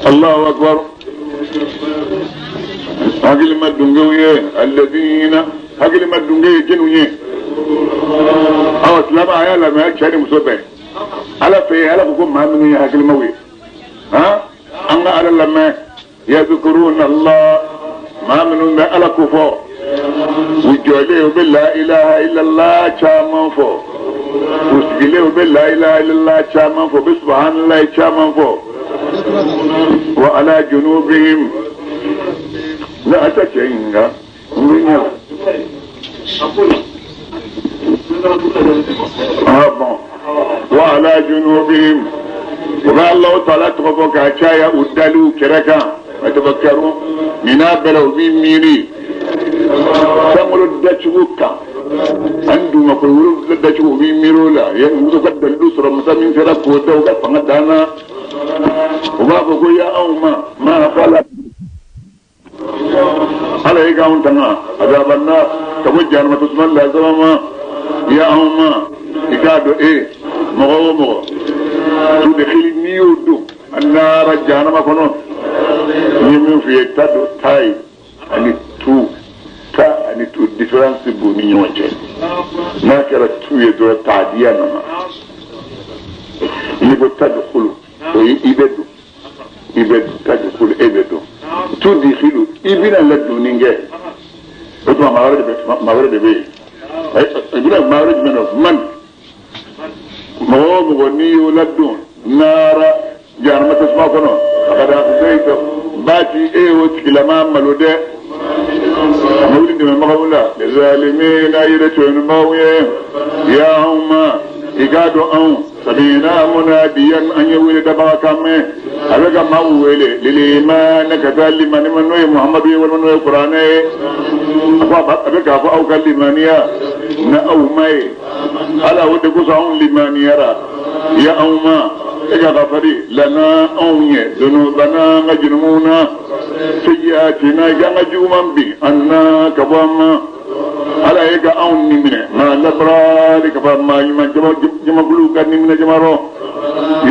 Allahu akbar. Hakilima dungew ye alladina, hakilima dunge ye jɛniw ye? Awa silamɛ, a y'a lamɛn, cɛ ni muso bɛɛ. Ala fɛ yen, Ala ko ko maa minnu ye hakilimaw ye, han, an ka Ala lamɛn. Yadhkuruna Allah, maa minnu bɛ Ala ko fɔ, u jɔlen, u bɛ la ilaha illallah caman fɔ, u sigilen, u bɛ la ilaha illallah caman fɔ, u bɛ subhanallahi caman fɔ. Wa ala junubihim ne a tɛ cɛ ɲininka n bɛ ɲɛ la. Ah bon, wa ala junubihim, u bɛ Alahu taala tɔgɔ fɔ k'a caya u daliw kɛrɛ kan. A tafakkaru, nin n'a bɛɛ la, u b'i miiri sankolo dacogo kan ani dugumakolo wolonwula dacogo, u b'i miiri o la. U ka dalilu sɔrɔ masa min sera k'o da, u ka fanga dan na, u b'a fɔ ko ya anw ma maa fala, Ala ye k'anw tanga azabanna, ka bɔ jahanama tasuma lasama ma. Ya anw ma, i k'a dɔn e mɔgɔ o mɔgɔ tudkhili, n'i y'o don annaara, jahanama kɔnɔ, n ye min f'i ye, ta don ta ye ani tu, ta ani tu, différence b'u ni ɲɔgɔn cɛ. N'a kɛra tu ye dɔrɔn, taadiya nana. N'i ko tadkhulu, o ye i bɛ don, i bɛ tadkhulu, e bɛ don. Tudkhilu, i bɛna ladonni kɛ. O tuma maa wɛrɛ de bɛ, maa wɛrɛ de bɛ yen. I bɛna maa wɛrɛ jumɛn dɔn? Man mɔgɔ o mɔgɔ n'i y'o ladon naara, jahanama tasuma kɔnɔ, a ka da akhzayta baati, e y'o tigilama malo dɛ. A ma wuli dɛmɛbagaw la lizalimina, yɛrɛ tɔɲɔnibagaw ye. Ya anw ma, i k'a dɔn anw sami'na munadiyan, an ye wele dabaga kan mɛn, a bɛ ka maaw wele liliman, ka taa limani ma, n'o ye Muhamadu ye walima n'o ye Kuranɛ ye. A ko a bɛ k'a fɔ aw ka limaniya na aw ma ye Ala, o de kosɔn anw limaniyara. Ya anw ma, e ka gafari lana, anw ye dunubana, an ka jurumu na, sayyiatina, i k'an ka juguman bin anna, ka bɔ an ma. Ala ye ka anw ni minɛ ma labarari, ka fara maa ɲuman jamakulu ka ni minɛ jama rɔ.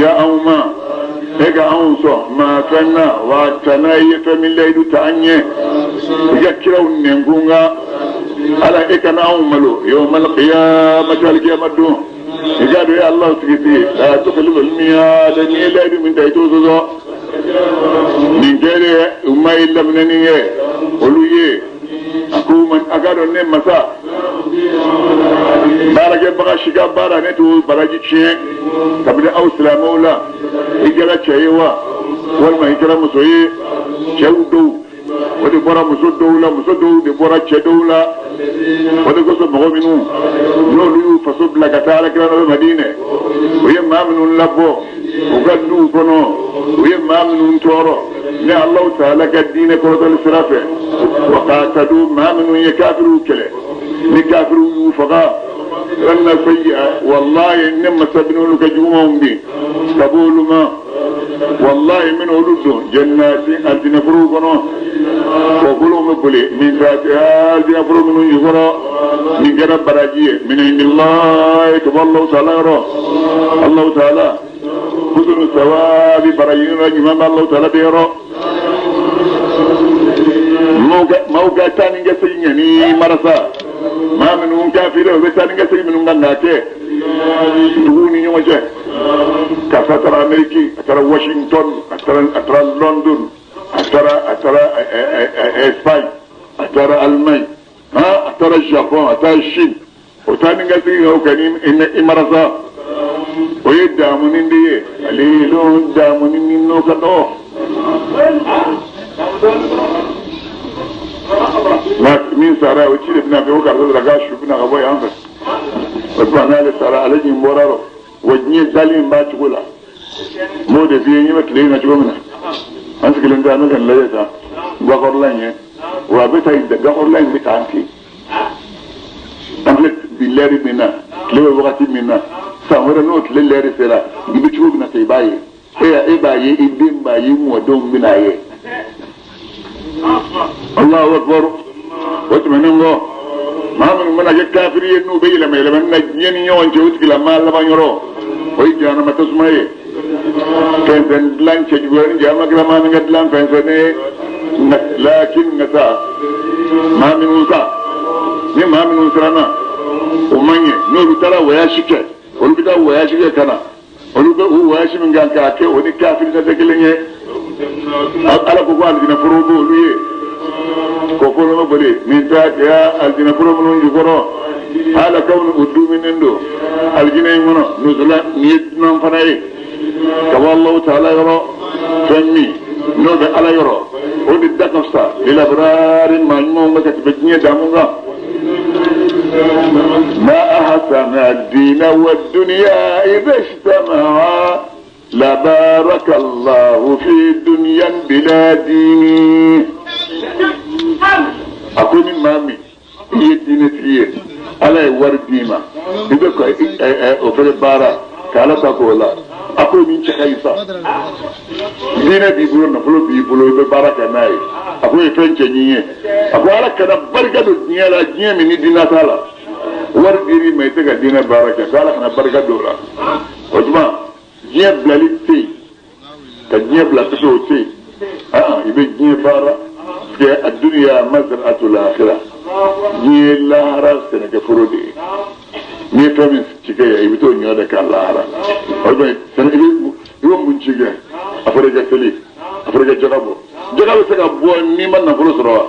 Ya anw ma, e ka anw sɔn maa fɛn na wa tana, i ye fɛn min layidu ta an ye i ka kiraw nɛnkun kan. Ala, e kana anw malo yawmal qiyamati, alikiyama don. I k'a dɔn e Ala sigi sigi la tukhliful mi'ad, n'i ye layidu min ta, i t'o sɔsɔ. Nin kɛlen, u ma ye laminɛni ye olu ye. A ko a k'a dɔn ne masa baarakɛbaga si ka baara, ne t'o baraji tiɲɛ. Kabini aw silamɛw la, i kɛra cɛ ye wa, walima i kɛra muso ye, cɛw dɔw o de bɔra muso dɔw la, muso dɔw de bɔra cɛ dɔw la. O de kosɔn mɔgɔ minnu n'olu y'u faso bila ka taa Alakira nɔfɛ Madinɛ, u ye maa minnu labɔ u ka duw kɔnɔ, u ye maa minnu tɔɔrɔ ni Alahu taala ka diinɛ kɔrɔtɔli sira fɛ, wa qatalu, maa minnu ye kafiriw kɛlɛ, ni kafiriw y'u faga, anna sayyi'a, wallahi ne masa bɛna olu ka jugumanw bin ka bɔ olu ma. Wallahi n bɛna olu don jannati, alijinɛforow kɔnɔ, kɔkolow bɛ boli min tahtiha, alijinɛforo minnu jukɔrɔ. Nin kɛra baraji ye min indillahi, ka bɔ Alahu taala yɔrɔ. Alahu taala husnu sawabi, baraji yɔrɔ ɲuman bɛ Alahu taala de yɔrɔ. Maaw ka taa ni ka segin kɛ ni marasa, maa minnu kafiri, u bɛ taa ni ka segin minnu kan k'a kɛ duguw ni ɲɔgɔn cɛ. Karisa taara Ameriki, a taara Washington, a taara London, a taara Espagne, a taara Allemagne, han, a taara Japon, a taara Chine. O taa ni ka segin o kɛ ni i marasa, o ye damuni de ye. Ale don damuni min n'o ka dɔgɔ nka min sara, o ci de bɛna kɛ o karisa de la, k'a su bɛna ka bɔ yan fɛ. O tuma n'ale sara, ale ɲin bɔra rɔ wa. Diɲɛ dalen b'a cogo la, n b'o de f'i ye. Ɲɛ bɛ tile in na cogo min na, an sigilen tɛ, an bɛ ka nin lajɛ tan, gakɔrɔla in ye wa, a bɛ taa gakɔrɔla in bɛ taa an ten. An filɛ bi lɛri min na, tile bɛ wagati min na, san wɛrɛ n'o tile lɛri sera, i bɛ cogo min na ten, i b'a ye, e b'a ye, i den b'a ye, i mɔdenw bɛn'a ye. Allahu akbar. O tɛmɛnen kɔ, maa minnu mana kɛ kafiri ye, n'u bɛ yɛlɛma yɛlɛma na diɲɛ ni ɲɔgɔn cɛ, o tigilamaa laban yɔrɔ, o ye jahanama tasuma ye. Fɛn dilan cɛjuguya ni jama kɛra maa min ka dilan fɛn fɛn ne lakin nka sa maa minnu sa ni maa minnu siranna o man ɲɛ n'olu taara voyage kɛ olu bɛ taa voyage kɛ ka na olu bɛ u voyage min kan k'a kɛ o ni kafiri ta tɛ kelen ye ala ko ko alijinɛ foro b'olu ye ko foro bɛ boli min ta kɛra alijinɛ foro minnu jukɔrɔ ala kaw u duminen don alijinɛ in kɔnɔ nuzula nin ye dunan fana ye ka bɔ Alahu taala yɔrɔ fɛn min n'o bɛ ala yɔrɔ o de da ka fisa lilabrari maa ɲumanw bɛ ka tɛmɛ diɲɛ damu kan ma ahsana diina wa dunya idha ijtama'a la baraka Allahu fi dunyan bila diini a ko ni maa min i ye diinɛtigi ye ala ye wari d'i ma i bɛ ka o fɛnɛ baara ka ala ta k'o la a ko nin cɛ ka ɲi sa diinɛ b'i bolo nafolo b'i bolo i bɛ baara kɛ n'a ye a ko ye fɛn cɛɲi ye a ko ala kana barika don diɲɛ la diɲɛ min ni diinɛ t'a la wari dir'i ma i tɛ ka diinɛ baara kɛ ko ala kana barika don o la o tuma diɲɛ bilali tɛ yen ka diɲɛ bila pepe o tɛ yen i bɛ diɲɛ baara parce que a dunya mazra'atul akhirah diɲɛ ye lahara sɛnɛkɛforo de ye n'i ye fɛn min ci kɛ yan i bɛ t'o ɲɔ de k'a lahara o tuma i bɛ mun ci kɛ a fɔra i ka seli a fɔra i ka jaka bɔ jaka bɛ se ka bɔ n'i ma nafolo sɔrɔ wa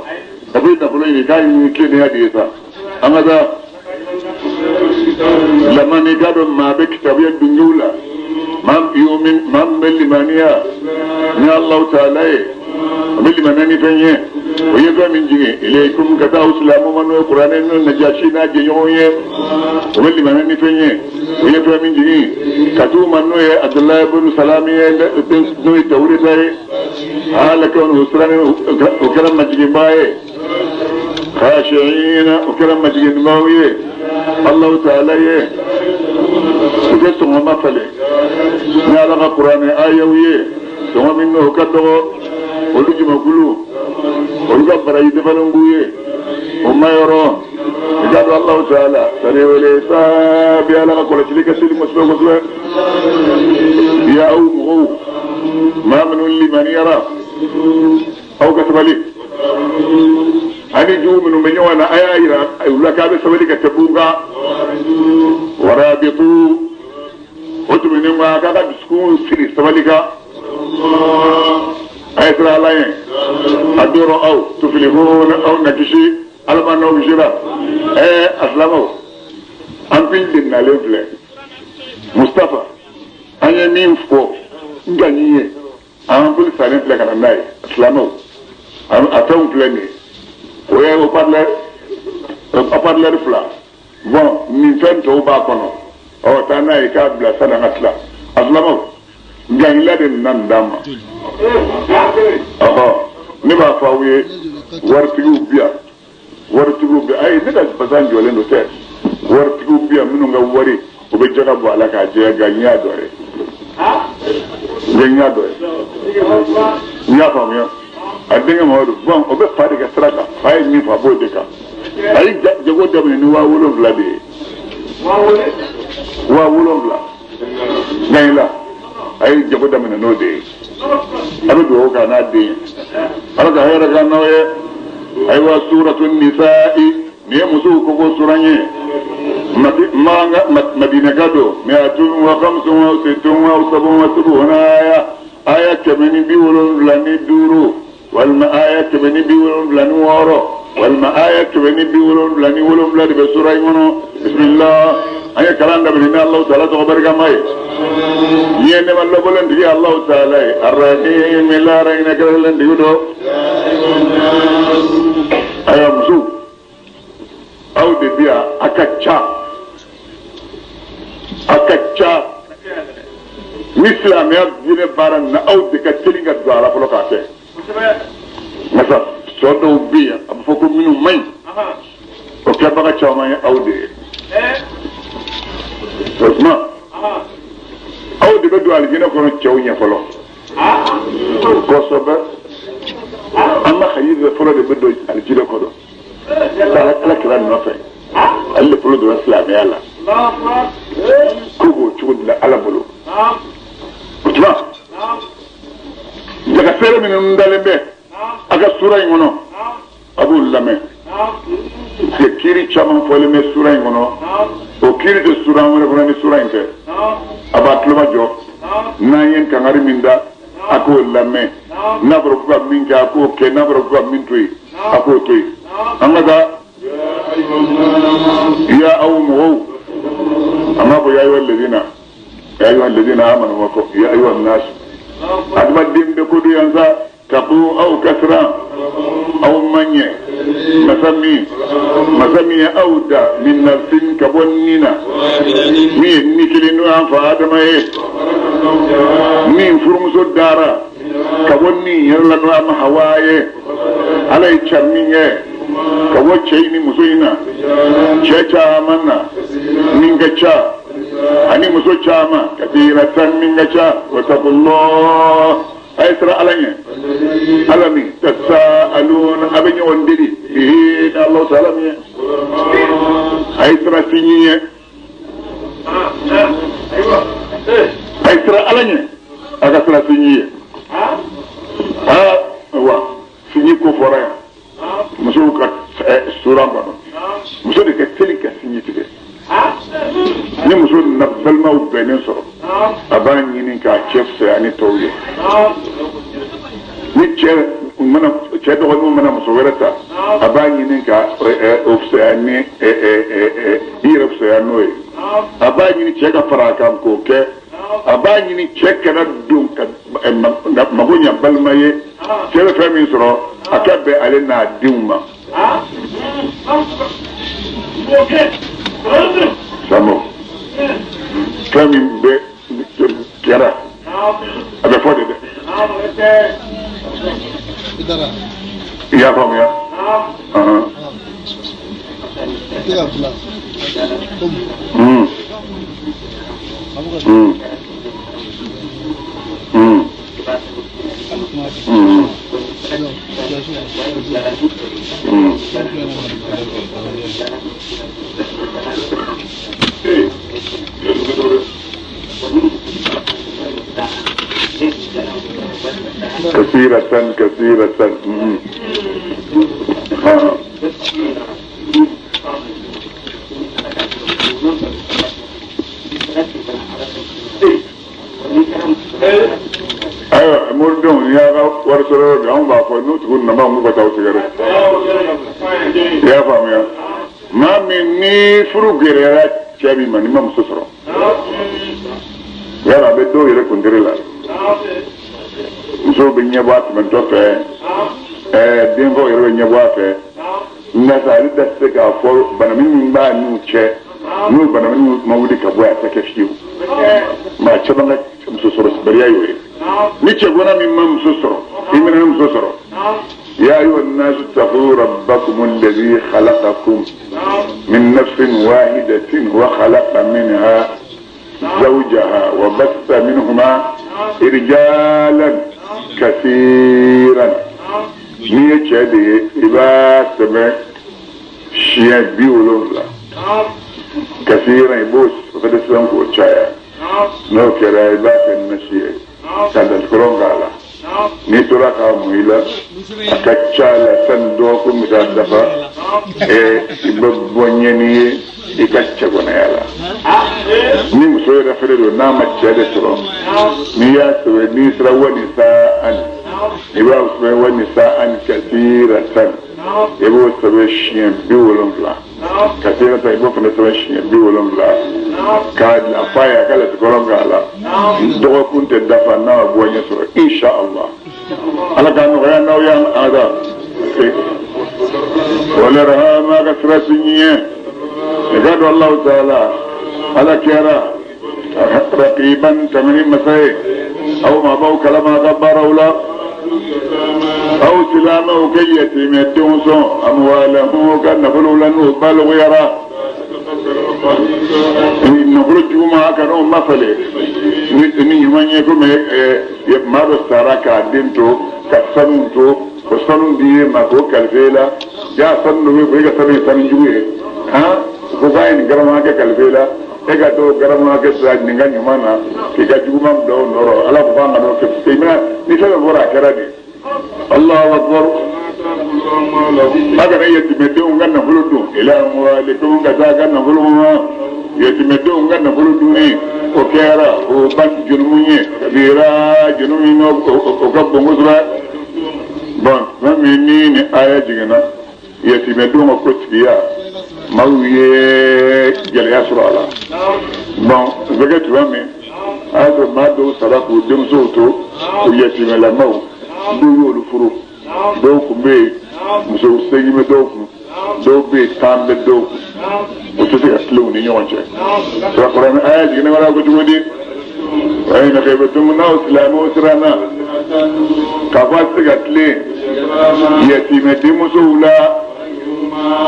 a fɔ i nafolo ɲini k'a ɲini tilennenya de ye sa an ka taa lamani k'a dɔn maa bɛ kitabuya dungew la maa min bɛ limaniya ni Alahu taala ye o bɛ limaniya ni fɛn ye o ye fɛn min jigin ilaykum ka taa aw silamɛw ma n'o ye kuranɛ n'o Najasi n'a jɛɲɔgɔnw ye o bɛ limaniya ni fɛn ye o ye fɛn min jigin ka t'u ma n'o ye Abudulayi bun Salami ye n'o ye Tawureta ye ala kɛ o sirannen o kɛra majiginbaa ye khashi'ina o kɛra majiginbaaw ye Alahu taala ye u tɛ sɔngɔ ma falen ni ala ka kuranɛ ayaw ye sɔngɔ min n'o ka dɔgɔ olu jamakulu olu ka baraji dafalen b'u ye o ma yɔrɔ i k'a dɔn Alahu taala sariwele saabi ala ka kɔlɔsili ka teli kosɛbɛ kosɛbɛ ya aw mɔgɔw maa minnu limaniyara aw ka sabali ani jugu minnu bɛ ɲɔgɔn na a y'a yira u la k'a bɛ sabali ka tɛmɛ u kan warabitu o tɛmɛnen kɔ a k'a ka dusukun siri sabali kan a ye siran ala ɲɛ a dɔrɔn aw tufilihun aw na kisi ala ma n'aw kisira ɛɛ a silamɛw an pili de nalen filɛ Mustafa an ye min fɔ n ka nin ye an pili salen filɛ ka na n'a ye silamɛw a fɛnw filɛ nin ye o ye haut-parleur fila bon nin fɛn tɔw b'a kɔnɔ ɔ taa n'a ye k'a bila sani an ka tila a silamɛw gangila de nana nin d'an ma ɔhɔ ne b'a fɔ aw ye waritigiw bi yan waritigiw bi ayi ne ka basan jɔlen don tɛ waritigiw bi yan minnu ka wari o bɛ jaga bɔ a la k'a jɛya gaɲiya dɔ ye gaɲiya dɔ ye n y'a faamuya a denkɛ Mamadu bon o bɛ fa de ka sira kan fa ye min fɔ a b'o de kan a ye jago daminɛ ni 7000 de ye 7000 gaɲila a ye jago daminɛ n'o de ye a bɛ dugawu k'a n'a den ye ala ka hɛrɛ k'an n'aw ye ayiwa suratu nisa'i nin ye musow koko suran ye madinaka don mi'atun wa khamsun wa sittun wa sab'un wa sab'una aya aya 175 walima aya 176 walima aya 177 de bɛ sura in kɔnɔ bisimilah an ye kalan daminɛ ni Alahu taala tɔgɔ barikama ye diɲɛ nɛɛma lɔbɔlen tigi Alahu taala ye arahimi lahara hinɛ kɛrɛnkɛrɛnlen tigi don ayiwa musow aw de bi yan a ka ca a ka ca ni silamɛya diinɛ baara nin na aw de ka teli ka don a la fɔlɔ k'a kɛ masa sɔ dɔw bɛ yen a bɛ fɔ ko minnu man ɲi o kɛbaga caman ye aw de ye o tuma aw de bɛ don alijinɛ kɔnɔ cɛw ɲɛ fɔlɔ kosɛbɛ an ma hayida fɔlɔ de bɛ don alijinɛ kɔnɔ ala kira nɔfɛ ale de fɔlɔ donna silamɛya la ko b'o cogo de la ala bolo. O tuma daga feere minnu dalen bɛ a ka sura in kɔnɔ, a b'u lamɛn. Parce que kiiri caman fɔlen bɛ sura in kɔnɔ, o kiiri tɛ sura wɛrɛ kɔnɔ ni sura in tɛ. A b'a tuloma jɔ, n'an ye kangari min da, a k'o lamɛn. N'a fɔra ko ka min kɛ, a k'o kɛ. N'a fɔra ko ka min to yen, a k'o to yen. An ka taa. Ya aw mɔgɔw, a m'a fɔ ya ayyuhal ladina, ya ayyuhal ladina amanu, ma fɔ ya ayyuhan nas. Adamaden bɛɛ ko don yan sa, ka ko aw ka siran aw ma ɲɛ masa min, masa min ye aw da min nafsin, ka bɔ ni na, min ye ni kelen, n'o y'an fa Adama ye, min furumuso dara ka bɔ ni yɛrɛ la, n'o y'an ma Hawa ye. Ala ye ca min kɛ ka bɔ cɛ in ni muso in na, cɛ caman na min ka ca ani muso caman, kasiratan, min ka ca. Wattaqullah, a ye siran Ala ɲɛ, Ala min tasaaluna, a bɛ ɲɔgɔn deli bihi ni Alahu taala min ye. A ye siran sinji ɲɛ, a ye siran Ala ɲɛ, a ka siran sinji ye. Aa wa sinji ko fɔra yan musow ka sura kɔnɔ, muso de ka teli ka sinji tigɛ. Ni muso nana balimaw bɛnnen sɔrɔ, a b'a ɲini k'a cɛ fisaya ni tɔw ye. Ni cɛ mana, cɛ dɔgɔninw mana muso wɛrɛ ta, a b'a ɲini ka o fisaya ni i yɛrɛ fisaya n'o ye. A b'a ɲini cɛ ka fara a kan k'o kɛ. A b'a ɲini cɛ kana don ka mago ɲɛ balima ye. Cɛ bɛ fɛn min sɔrɔ, a ka bɛn ale n'a denw ma. Samo fɛn min bɛ kɛra, a bɛ fɔ de dɛ. I y'a faamuya? Kasiratan kasiratan. Ayiwa, moridenw, n'i y'a ka wari sɔrɔ yɔrɔ bi, anw b'a fɔ n'u tugu nana k'u ka taa u sɛgɛrɛ. I y'a faamuya? Maa min ni furu gɛlɛyara cɛ min ma, n'i ma muso sɔrɔ, yala a bɛ dɔw yɛrɛ kuntiri la, musow bɛ ɲɛbɔ a tɛmɛtɔ fɛ, denfaw yɛrɛ bɛ ɲɛbɔ a fɛ. Nka sa, ale da tɛ se k'a fɔ bana min b'a n'u cɛ, n'o bana min ma wuli ka bɔ yen, a tɛ kɛ fiyewu. Maa caman ka muso sɔrɔ baliya y'o ye. Ni cɛgana min ma muso sɔrɔ, i mana muso sɔrɔ, ya ayyuha nnasu ttaqu rabbakum alladhi khalaqakum min nafsin wahidatin wa khalaqa minha zawjaha wa bassa minhuma rijalan kathiran. N'i ye cɛ de ye, i b'a sɛbɛn siɲɛ 70. Kathiran, i b'o fɛnɛ sɛbɛn k'o caya. N'o kɛra, i b'a kɛ nasi ye ka dalikɔrɔn k'a la. N'i tora k'a mun i la, a ka ca la, sani dɔgɔkun bɛ taa dafa, i bɛ bɔ ɲɛni ye i ka cɛgɔnaya la. Ni muso yɛrɛ fɛnɛ don, n'a ma cɛ de sɔrɔ, n'i y'a sɛbɛn, n'i sera wa ni saa ani, i b'a sɛbɛn wa ni saa ani kasiratan, i b'o sɛbɛn siɲɛ 70. Kasiratan, i b'o fana sɛbɛn siɲɛ 70 k'a a f'a ye, a ka latikɔrɔn k'a la. Dɔgɔkun tɛ dafa n'a ma bɔ ɲɛ sɔrɔ, insha Allah. Ala k'a nɔgɔya n'aw y'an ada wala rahama ka sira si ɲɛ. I ka dɔn Alahu taala, Ala kɛra raqiban, tɛmɛni masa ye, aw ma b'aw kalama a ka baaraw la. Aw silamɛw kɛ yatimɛdenw sɔn amwalahum, ka nafolow la n'o baloguyara. Nafolo juguman, a kana o mafale ni ɲuman ye. Komi maa dɔ sara k'a den to ka sanu to, o sanu di e ma k'o kalifa e la, ja sanu dɔ bɛ yen, e ka sanu ye sanu jugu ye, han, ko k'a ye nin garamu hakɛ kalifa e la, e ka t'o garamu hakɛ sira nin ka ɲuman na k'i ka juguman bila o nɔrɔ. Ala Fɛn fɔra a kɛra de. Allahu akbar. A kana yatimedenw ka nafolo dun ila amwalikum ka taa ka nafolo ma yatimedenw ka nafolo dunni o kɛra o ba jurumu ye kabira jurumu min o ka bon kosɛbɛ. Bon fɛn min ni ni aya jiginna yatimedenw ka ko tigiya maaw ye gɛlɛya sɔrɔ a la. Bon o bɛ kɛ tuma min a y'a sɔrɔ maa dɔw sara k'u denmusow to u yatimɛlamaw dɔw y'olu furu dɔw tun bɛ yen muso seegin bɛ dɔw kun dɔw bɛ yen 10 bɛ dɔw kun o tɛ se ka tilen u ni ɲɔgɔn cɛ. Kuranɛ aya jiginna wala ko cogo di? Wa in khiftum n'aw silamɛw siranna k'a fɔ a tɛ se ka tilen yatimɛ denmusow la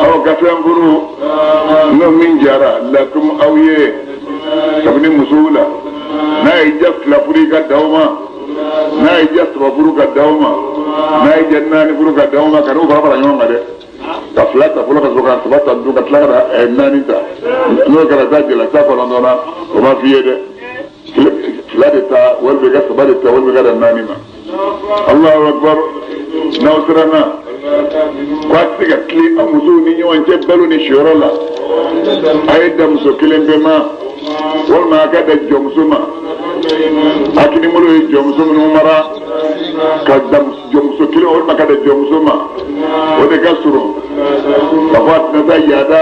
aw ka fɛn furu n'o min jara lakum aw ye kabini musow la n'a y'i diya 2 furu i ka d'aw ma n'a y'i diya 3 furu ka d'aw ma n'a y'i diya 4 furu ka d'aw ma ka n'u fara fara ɲɔgɔn kan dɛ ka 2 ta fɔlɔ ka sɔrɔ ka 3 ta dun ka tila ka na 4 ta n'o kɛra taa jɛla ta 9 na o ma f'i ye dɛ 2 de ta walima i ka 3 de ta walima i ka dan 4 ma. Allahu akbar. N'aw siranna ko a tɛ se ka tilen aw musow ni ɲɔgɔn cɛ balo ni siyɔrɔ la a ye da muso kelen bɛɛ ma walima a ka da jɔnmuso ma a kinibolo ye jɔnmuso minnu mara ka da jɔnmuso kelen walima ka da jɔnmuso ma o de ka surun ka fɔ a tɛna taa yaada.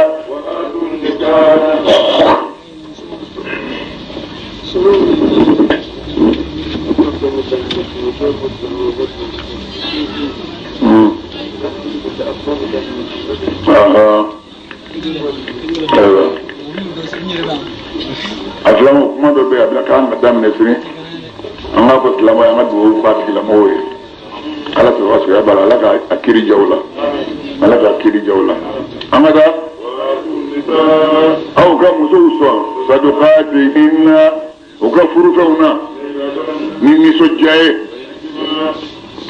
A filanan kuma dɔ bɛ yen a bɛna k'an ka daminɛ sini an k'a fɔ silamɛw ye an ka dugawu k'a tigilamɔgɔw ye ala sɔrɔ ka suya b'a la ala ka kiiri ja u la ala ka kiiri ja u la an ka taa aw ka musow sɔn sadukatihinna u ka furufɛnw na ni nisɔndiya ye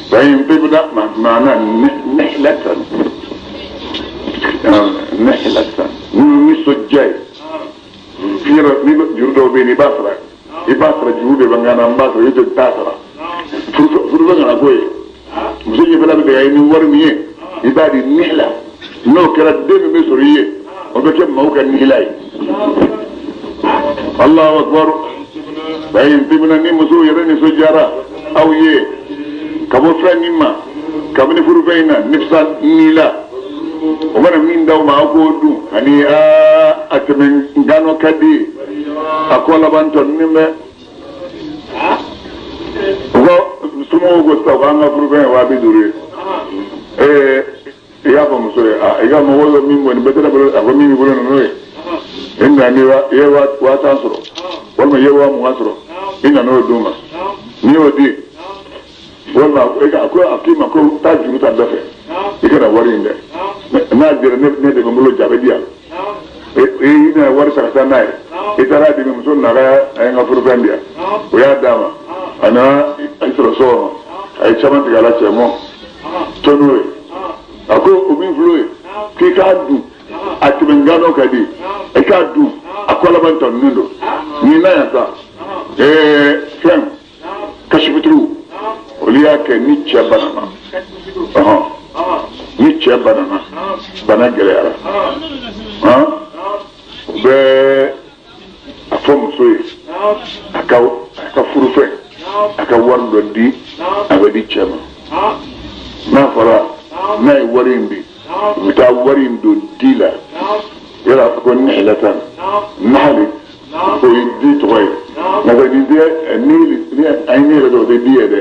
fa in tibna maana nihlatan nihlatan ni nisɔndiya ye yɔrɔ ni juru dɔw bɛ yen i b'a sara i b'a sara juru de bɛ n kan na n b'a sara i tɛ t'a sara furufɛn kana k'o ye muso ɲɛfɛla bɛ tigɛ ni wari min ye i b'a di nihla n'o kɛra den min bɛ sɔrɔ i ye o bɛ kɛ maaw ka nihla ye. Allahu akbar. Fa in tibna ni musow yɛrɛ nisɔndiyara aw ye ka bɔ fɛn min ma kabini furufɛn in na nifsa ni la o mana min d'aw ma aw k'o dun ani a tɛmɛ nganɔ ka di a kɔ laban tɔnin bɛ u ko somɔgɔw ko sisan k'an ka furufɛn ye 50,000 ye ee i y'a fɔ muso ye a i ka mɔgɔw bɛ min bɔ nin bɛɛ tɛ ne bolo a ko min b'i bolo ninnu ye i nana ni i ye 10,000 sɔrɔ walima i ye 20,000 sɔrɔ i nana o d'u ma n'i y'o di walima a ko a k'i ma ko taa juru ta dɔ fɛ i kana wari in dɛ n'a dira ne de bɛ n bolo ja bɛ di yan i nana wari ta ka taa n'a ye i taara di muso nana a ye n ka furufɛn di yan o y'a d'a ma a nana i sɔrɔ so kɔnɔ a ye caman tigɛ a la cɛ mɔ to n'o ye a ko o min filɛ o ye k'i k'a dun a tɛmɛ nganɔ ka di i k'a dun a kɔ laban tɔninen don n'i na yan sa fɛn kasifuturu olu y'a kɛ ni cɛ banana ni cɛ banana bana gɛlɛyara u bɛ a fɔ muso ye a ka furufɛn a ka wari dɔ di a bɛ di cɛ ma n'a fɔra n'a ye wari in di u bɛ taa wari in don di la yala ko nihilatan nahali o ye di tɔgɔ ye nka nin tɛ ni a ye ne yɛrɛ dɔn o tɛ di ye dɛ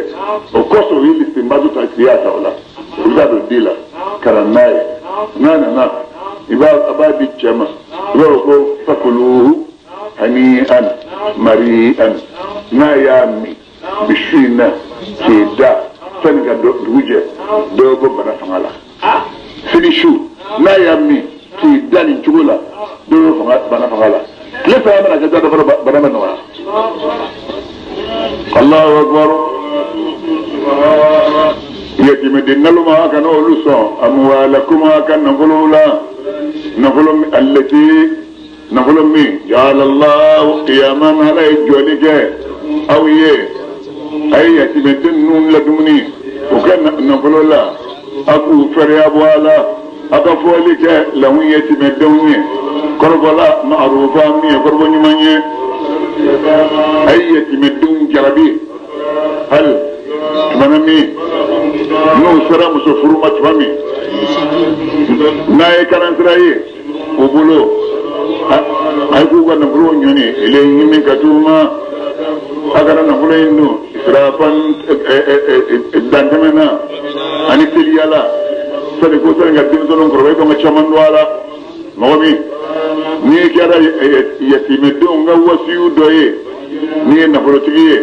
o kosɔn u ye lisinbatu ta k'i y'a ta o la u bɛ taa don di la ka na n'a ye n'a nana i b'a a b'a di cɛ ma i b'a fɔ ko fakuluhu hani'an mari'an n'a y'a min bi su in na k'i da sani ka dugu jɛ dɔ bɛ bɔ bana fanga la sini su n'a y'a min k'i da nin cogo la dɔ bɛ bɔ bana fanga la tile saba mana kɛ da dɔ fana bana bɛ nɔgɔya. Allahu akbar. Yatimɛden naloma kana olu sɔn amwalakum a ka nafolo la nafolo allati nafolo min ja'ala Allahu qiyaman ala ye jɔli kɛ aw ye A ye yatimɛden ninnu ladumuni u ka nafolo la, a k'u fɛrɛya bɔ a la, a ka fɔli kɛ lahu yatimɛdenw ye kɔrɔfɔla ma'rufa min ye kɔrɔfɔ ɲuman ye. A ye yatimɛdenw jarabi hali tumana min n'u sera muso furu ma tuma min, n'a ye kalansira ye u bolo, a ye k'u ka nafolo ɲɔni ilayhim ka t'u ma, a kana nafolo in dun israfan dantɛmɛ na ani teliya la, sani ko sani ka denmisɛnninw kɔrɔbaya i ka caman don a la. Mɔgɔ min n'i kɛra yatimɛdenw ka wasiyu dɔ ye, n'i ye nafolotigi ye,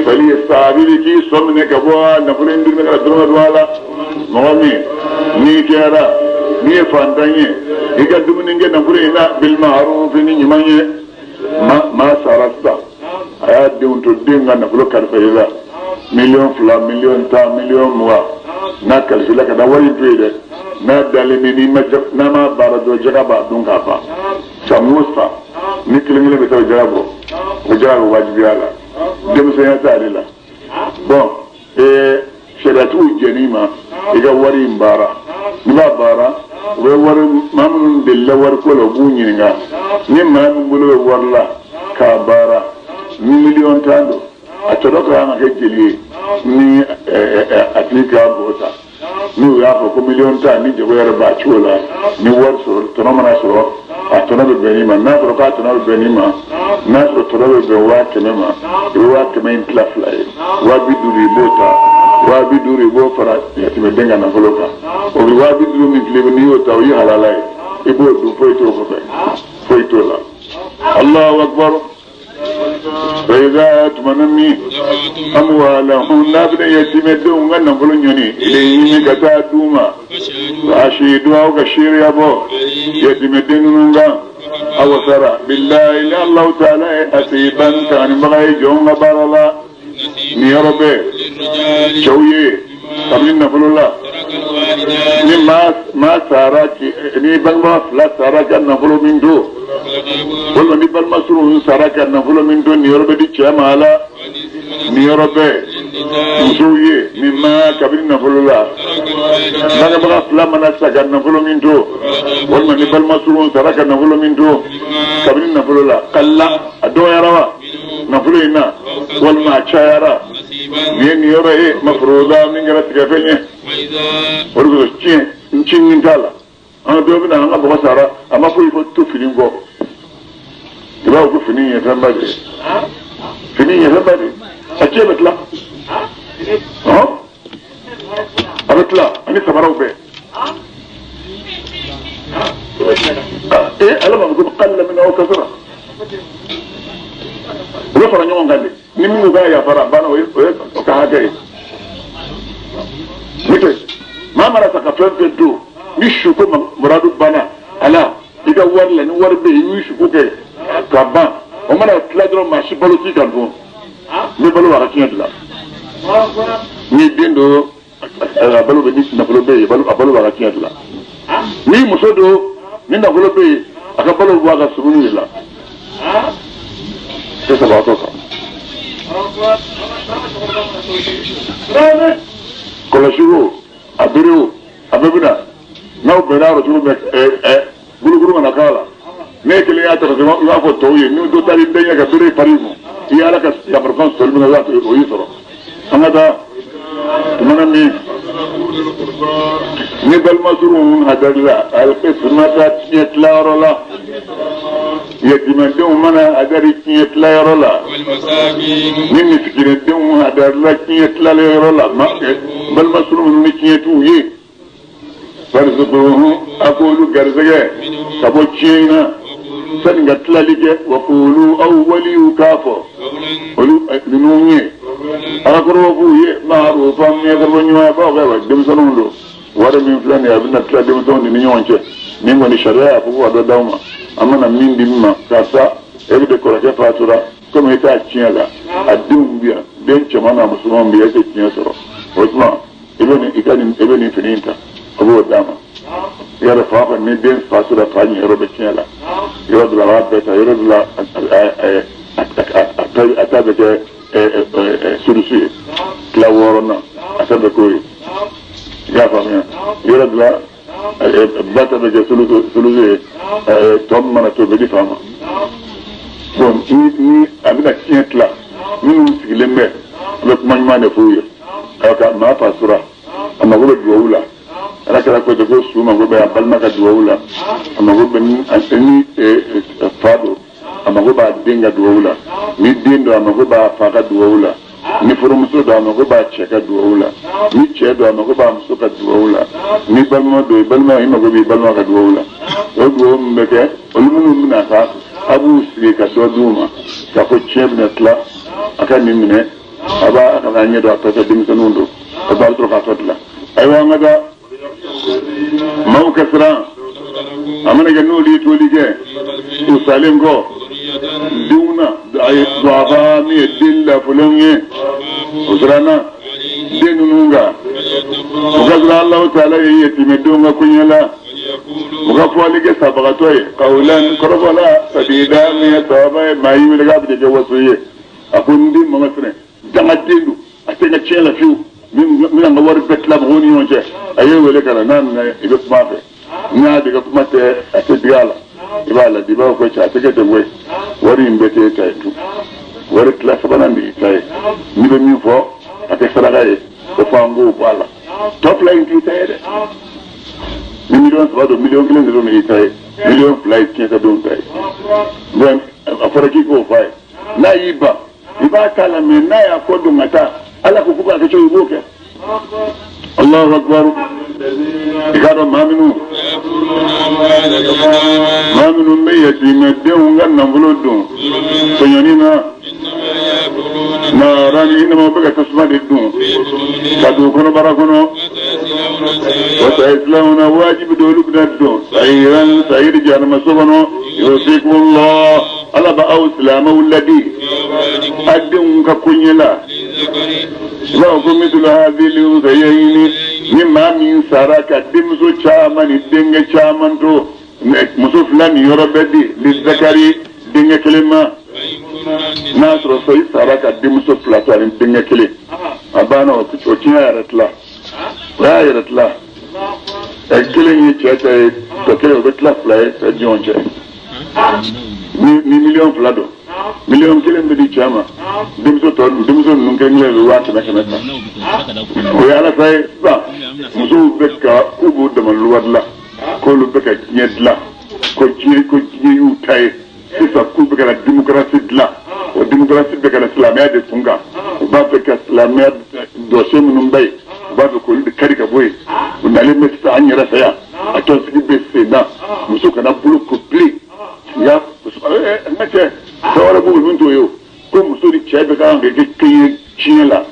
fali ye saabili k'i sɔn minɛ ka bɔ nafolo in dun ka dɔrɔmɛ don a la. Mɔgɔ min n'i kɛra n'i ye fantan ye, i ka dumuni kɛ nafolo in na bil ma'ruf ni ɲuman ye. Maa sara sisan, a y'a denw to, den ka nafolo kalifa i la, 2 miliyɔn, 10 miliyɔn, 20 miliyɔn, n'a kalifila ka da wari in to yen dɛ, n'a dalen bɛ n'i ma n'a ma baara dɔrɔn jaga b'a dun k'a ban. San o san ni kelen kelen bɛ taa o jaga bɔ, o jaga bɛ wajibiya la, denmisɛnya t'ale la. Bɔn sariyatigiw jɛn'i ma i ka wari in baara, n'i b'a baara, u bɛ wari maa minnu delila wariko la, u b'u ɲininka ni maa min bolo bɛ wari la k'a baara, ni 10 miliyɔn don, a tɔnɔ ka kan ka kɛ jeli ye ni a tigi k'a bɔ ta. N'u y'a fɔ ko 10 miliyɔn ni jago yɛrɛ b'a cogo la, ni wari sɔrɔ tɔnɔ mana sɔrɔ, a tɔnɔ bɛ bɛn n'i ma. N'a fɔra k'a tɔnɔ bɛ bɛn n'i ma, n'a sɔrɔ tɔnɔ bɛ bɛn 100 000 ma, i bɛ 100 000 in tila fila ye, 50 000 i b'o ta, 50 000 i b'o fara yatimɛden ka nafolo kan. O bɛ 50 000 min filɛ, n'i y'o ta, o ye halala ye, i b'o dun, foyi t'o kɔfɛ, foyi t'o la. Allahu akbar. فإذا تمنمي أموالهم n'a bɛna yatimɛdenw ka nafolo ɲɔni ilayhim ka taa d'u ma, فأشهدوا aw ka seereya bɔ yatimɛden ninnu kan, aw sara billahi ni Allahu ta'ala ye hasiban tanganibaga ye jɔnw ka baara la. Nin yɔrɔ bɛɛ cɛw ye kabini nafolo la, ni maa sara, ni bangebaga fila sara ka nafolo min to, walima ni balima surun sara ka nafolo min to, nin yɔrɔ bɛ di cɛ ma a la. Nin yɔrɔ bɛɛ musow ye min ma kabini nafolo la, bangebaga fila mana sa ka nafolo min to, walima ni balima surun sara ka nafolo min to kabini nafolo la, kalla a dɔgɔyara wa nafolo in na, walima a cayara, nin ye nin yɔrɔ ye maforoda min kɛra tigɛfɛn ye. O de kosɔn tiɲɛ n ci nin t'a la. An ka dɔ bɛ na, an ka mɔgɔ sara, a ma foyi fɔ to fini kɔ, i b'a fɔ ko fini ye fɛnba de ye, fini ye fɛnba de ye, a tiɲɛ bɛ tila, hɔn, a bɛ tila ani samaraw bɛɛ. Ee, ala ma ko qalla min aw kasara, u bɛ fara ɲɔgɔn kan de, ni minnu k'a yafara, a banna, o ye o ka hakɛ ye. N'o tɛ maa mana sa ka fɛn fɛn to, ni suko muradu banna a la, i ka wari la, ni wari bɛ yen, i y'u suko kɛ ka ban, o mana tila dɔrɔn, maa si balo t'i kan tun, ni balo b'a ka tiɲɛ dilan. Ni den don, a balo bɛ, ni nafolo bɛ yen, a balo b'a ka tiɲɛ dilan. Ni muso don, ni nafolo bɛ yen, a ka balo bɔ a ka surunni de la, tɛ sabagatɔ kan. Kɔlɔsi o, a bere o, a bɛɛ bɛ na n'aw bɛnna a rɔ cogo min, bolokuru mana k'a la, ne kelen y'a ta i b'a fɔ tɔw ye, ni dɔ taara i bɛɛ ɲɛ ka bere fari kun, i ye Ala ka yamarukan sɔrɔli min kɛ, i b'a to o y'i sɔrɔ. An ka taa tumana min ni balima surun hadarila alqismata tiɲɛ tilayɔrɔ la, yatimɛdenw mana hadari tiɲɛ tilayɔrɔ la, ni misikinɛdenw hadarila tiɲɛ tilayɔrɔ la, balima surun minnu ni tiɲɛ t'u ye, farzuquhum a k'olu garisɛgɛ ka bɔ tiɲɛ in na sani ka tilali kɛ, wa qulu aw waliyu k'a fɔ olu ninnu ye ala kɔrɔbɔ f'u ye ma'rufan min ye kɔrɔbɔ ɲuman ye, bawo kɛ denmisɛnninw don, wari min filɛ nin ye, a bɛna tila denmisɛnw ni ɲɔgɔn cɛ, nin kɔni sariya y'a fɔ ko ka dɔ d'aw ma, an mana min di min ma, karisa e bɛ de kɔrɔkɛ fatura, komi i t'a tiɲɛ la, a denw bɛ yan, den cɛman n'a musoman bɛ yan, e tɛ tiɲɛ sɔrɔ, o tuma i bɛ nin i ka nin i bɛ nin fini in ta, a b'o d'a ma. I yɛrɛ fa kɔni, ni den fatura, fa ɲɛyɔrɔ bɛ tiɲɛ la, yɔrɔ dɔ la a b'a bɛɛ ta, yɔrɔ dɔ la a ta bɛ kɛ sudusu ye tila wɔɔrɔnan a ta bɛ k'o ye i y'a faamuya yɔrɔ dɔ la ba ta bɛ kɛ sulusu ye tɔ min mana to o bɛ di fa ma bon ni a bɛna tiɲɛ tila minnu sigilen bɛ a bɛ kuma ɲuman de f'u ye ka maa fa sura a mago bɛ duwawu la. Ala kɛra ko ten ko su mago bɛ a balima ka duwawu la, a mago bɛ ni fa don, a mago b'a den ka duwawu la, ni den don, a mago b'a fa ka duwawu la, ni furumuso don, a mago b'a cɛ ka duwawu la, ni cɛ don, a mago b'a muso ka duwawu la, ni balima don, i balima, i mago b'i balima ka duwawu la. O duwawu min bɛ kɛ, olu minnu bɛna taa, a b'u sigi ka dɔ d'u ma k'a fɔ tiɲɛ bɛna tila, a ka nin minɛ, a b'a a kana ɲɛ dɔn a tɔ tɛ denmisɛnninw don, a b'a sɔrɔ k'a tɔ tila. Ayiwa, an ka taa. Maaw ka siran a mana kɛ n'olu ye toli kɛ u salen kɔ denw na, a ye duwafa min ye den lafulenw ye, o siranna den ninnu kan, u ka siran Alahu taala ye yatimɛdenw ka koɲɛ la, u ka fɔli kɛ sabagatɔ ye kawulan kɔrɔfɔ la sadida min ye sababa ye. Maa y'i wele k'a bɛ kɛ waso ye, a ko n den mama fɛnɛ dangaden don, a tɛ n ka tiɲɛ la fiyewu, min bɛna n ka wari bɛɛ tila mɔgɔw ni ɲɔgɔn cɛ. A y'e wele ka na, n'a nana, i bɛ kuma a fɛ, n'a de ka kuma tɛ, a tɛ digi a la, i b'a ladi, i b'a fɔ ko cɛ, a tɛ kɛ ten koyi, wari in bɛɛ tɛ e ta ye tun, wari tila sabanan de y'i ta ye, n'i bɛ min fɔ a kɛ saraka ye, o fɔ an k'o bɔ a la, tɔ fila in t'i ta ye dɛ. Ni 3 miliyɔn don, 1 miliyɔn de don y'i ta ye, 2 miliyɔn ye tiɲɛtadenw ta ye. Bon, a fɔra k'i k'o fɔ a ye, n'a y'i ban, i b'a k'a la, mɛ n'a y'a kɔ don ka taa, Ala ko k'u k'a kɛ cogo, i b'o kɛ. Allahu akbar. I k'a dɔn maa minnu bɛ yatimɛdenw ka nafolo dun tɔɲɔni na, naarani inama, bɛ ka tasuma de dun ka don kɔnɔbara kɔnɔ, wa sayaslawna, wajibi don olu bɛna don sayiran sayiri, jahanama so kɔnɔ. Yusikumullah, Ala bɛ aw silamɛw ladi a denw ka koɲɛ la. I b'a fɔ ko misulu hadili unsayayini, ni maa min sara ka denmuso caman ni denkɛ caman to, muso fila ni yɔrɔ bɛ di lizakari denkɛ kelen ma. N'a sɔrɔ so i sara ka denmuso fila to ani denkɛ kelen, a banna, o tiɲɛ yɛrɛ tila, o y'a yɛrɛ tila. Ɛ, kelen ye cɛ ta ye, tɔ kelen o bɛ tila fila ye cɛ ɲɔgɔn cɛ. Ni 2 miliyɔn don, 1 miliyɔn bɛ di cɛ ma, denmuso tɔ, denmuso ninnu kelen kelen bɛ 100 000 100 ta. O ye Ala ta ye. Sisan musow bɛ ka k'u b'u dama luwa dilan, k'olu bɛ ka diɲɛ dilan, ko diɲɛ y'u ta ye sisan, k'u bɛ ka na démocratie dilan. O démocratie bɛ ka na silamɛya de kun kan. U b'a fɛ ka silamɛya dɔsen minnu bɛ yen, u b'a fɛ k'olu de kari ka bɔ yen. U nalen bɛ sisan an yɛrɛ fɛ yan, a tɔnsigi bɛ sen na, muso kana bolo ko bilen. Ya n ka cɛ, fɛn wɛrɛ b'u min t'o ye o, ko muso ni cɛ bɛ kan ka kɛ kelen ye tiɲɛ la,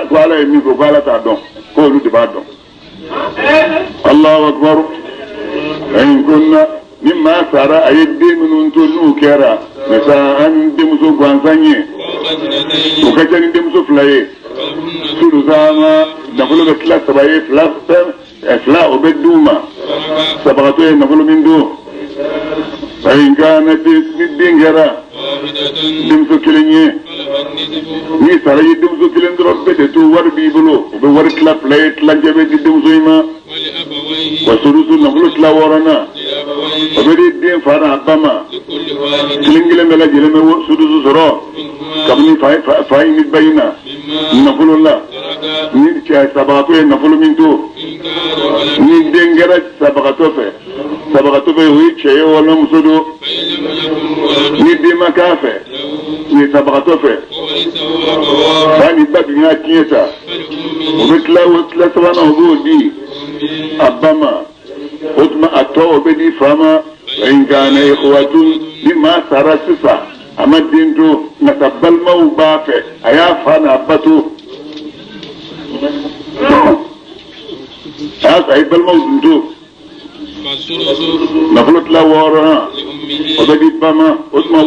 ko Ala ye min fɔ, ko Ala t'a dɔn, ko olu de b'a dɔn. Allahu akbar. In kunna, ni maa sara a ye den minnu to, n'u kɛra misa an denmuso gansan ye, o ka ca ni denmuso fila ye, sulusama, nafolo bɛ tila saba ye, fila fɛn fila o bɛ d'u ma, sabagatɔ ye nafolo min dun. Fa in kanat, ni den kɛra denmuso kelen ye, ni sara ye denmuso kelen dɔrɔn bɛɛ de to, wari b'i bolo, o bɛ wari tila fila ye, tilancɛ bɛ di denmuso in ma. Wa sudusu, nafolo tila wɔɔrɔnan, o bɛ di den fa n'a ba ma, kelen kelen bɛɛ lajɛlen bɛ sudusu sɔrɔ kabini fa in ni ba in na nafolo la. Ni cɛ sabagatɔ ye nafolo min to, ni den kɛra sabagatɔ fɛ, o ye cɛ ye walima muso don, ni den ma k'a fɛ ni sabagatɔ fɛ, fa ni ba dun y'a tiɲɛ ta, o bɛ tila, o tila sabanan, o b'o di a ba ma, o tuma a tɔ o bɛ di fa ma. In kana ikhwatun, ni maa sara sisan a ma den to, nka balimaw b'a fɛ, a y'a fa n'a ba to, a y'a a ye balimaw dun to, nafolo tila wɔɔrɔnan, o bɛ di ba ma, o tuma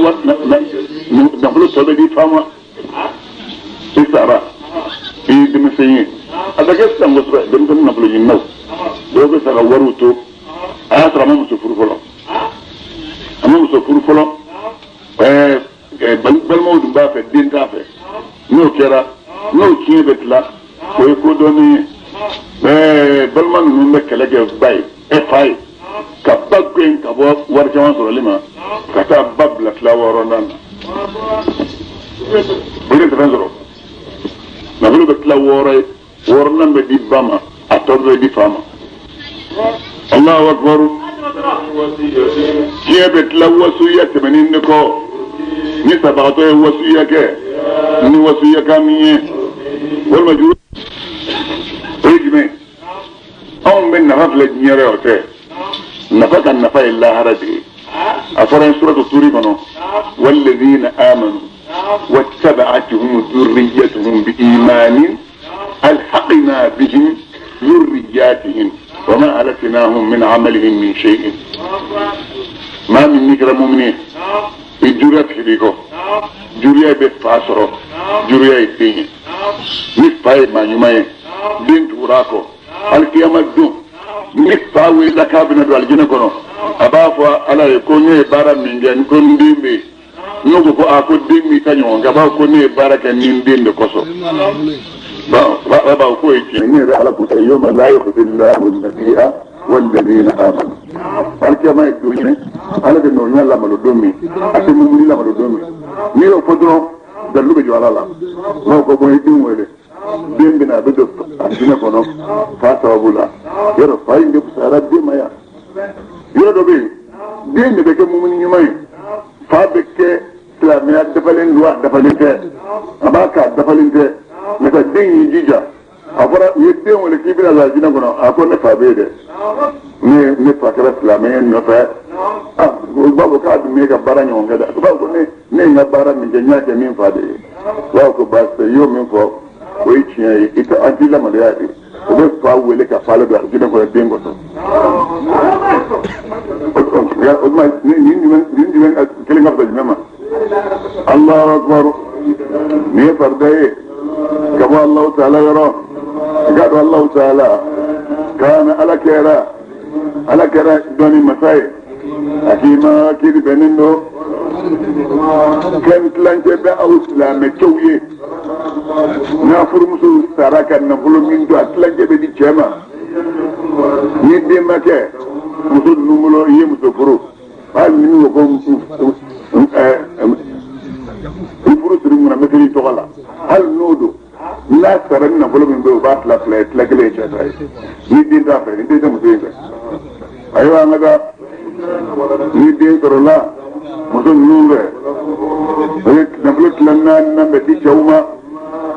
nafolo tɔ bɛ di fa ma. I sara, i ye denmisɛn ye, a bɛ kɛ sisan kosɛbɛ, denmisɛnnin nafolo ɲininaw dɔw bɛ sa ka wariw to, a y'a sɔrɔ a ma muso furu fɔlɔ, a ma muso furu fɔlɔ, ɛɛ balimaw dun b'a fɛ, den t'a N'o kɛra n'o tiɲɛ bɛ tila o ye ko dɔɔnin ye. Ɛɛ balima ninnu bɛ kɛlɛ kɛ ba ye ɛ fa ye ka ba gɛn ka bɔ wari caman sɔrɔli ma ka taa ba bila tila wɔɔrɔnan na. O de tɛ fɛn sɔrɔ. Nafolo bɛ tila wɔɔrɔ ye, wɔɔrɔnan bɛ di ba ma, a tɔ bɛ di fa ma. Allahu akbar. Tiɲɛ bɛ tila wasuya tɛmɛnen de kɔ. Ni sabagatɔ ye wasuya kɛ ni wasuya kan min ye walima juru o ye jumɛn? Anw bɛ nafa filɛ diɲɛ rɔ, o tɛ nafa ka nafa ye lahara de ye. A fɔra in suratu turi kɔnɔ, walladhina amanu wattaba'atuhum dhurriyyatuhum bi imanin alhaqna bihim dhurriyyatihim wa ma alatnahum min amalihim min shay'in. Maa min n'i kɛra mumini ye, i juruya tigɛ i kɔ. Juruya bɛ fa sɔrɔ, juruya ye den ye. Ni fa ye maa ɲuman ye, den tugura a kɔ. Alikiyama don, ni fa wulila k'a bɛna don alijinɛ kɔnɔ, a b'a fɔ Ala ye ko ne ye baara min kɛ, ko n den bɛ yen. N'o ko ko a ko den b'i ta ɲɔgɔn kɛ, a b'a fɔ ko ne ye baara kɛ ni n den de kosɔn. Ba ba k'o ye tiɲɛ. Ne yɛrɛ Ala ko yawma la yukhzi Allahu an-nabiyya walladhina amanu. Alikiyama ye don ye, Ala bɛ nɔ ɲɛ lamalo don min, a tɛ mumuni lamalo don min. N'i y'o fɔ dɔrɔn, dalilu bɛ jɔ Ala la. N'o ko bon, i den wele, den bɛna a bɛ don alijinɛ kɔnɔ fa sababu la. Yɔrɔ fa in de fisayara den ma yan. Yɔrɔ dɔ bɛ yen, den de bɛ kɛ mumuni ɲuman ye, fa bɛ kɛ silamɛya dafalen don, a dafalen tɛ, a b'a kɛ a dafalen tɛ. Nka ka den y'i jija, a fɔra u ye den wele k'i bɛna don alijinɛ kɔnɔ, a ko ne fa bɛ yen dɛ, ne fa kɛra silamɛ ye nɔfɛ. Ah, u b'a fɔ k'a dun m'e ka baara ɲɔgɔn kɛ dɛ. U b'a fɔ ko ne ye n ka baara min kɛ, n y'a kɛ min fa de ye. U b'a fɔ ko baasi tɛ, i y'o min fɔ o ye tiɲɛ ye, i tɛ an t'i lamaloya de. U bɛ fa wele ka fa don alijinɛ kɔnɔ den kosɔn. O tuma nin jumɛn kelen ka fisa jumɛn ma? Allahu akbar. Nin ye farida ye ka bɔ Alahu taala yɔrɔ. I k'a dɔn Alahu taala kaana Ala kɛra dɔnni masa ye, hakima kiiri bɛnnen don. Fɛn tilancɛ bɛ aw silamɛcɛw ye, n'a furumuso sara ka nafolo min to, a tilancɛ bɛ di cɛ ma. Ni den ma kɛ muso ninnu bolo, i ye muso furu, hali ni min ko ko i furu siri mun na, n bɛ seli i tɔgɔ la, hali n'o don, n'a sara ni nafolo min bɛ yen, u b'a tila fila ye, tila kelen ye cɛ ta ye. Ni den t'a fɛ, ni den tɛ muso in fɛ, ayiwa, an ka taa. Ni den sɔrɔla muso ninnu fɛ, o ye nafolo tila naani na bɛ di cɛw ma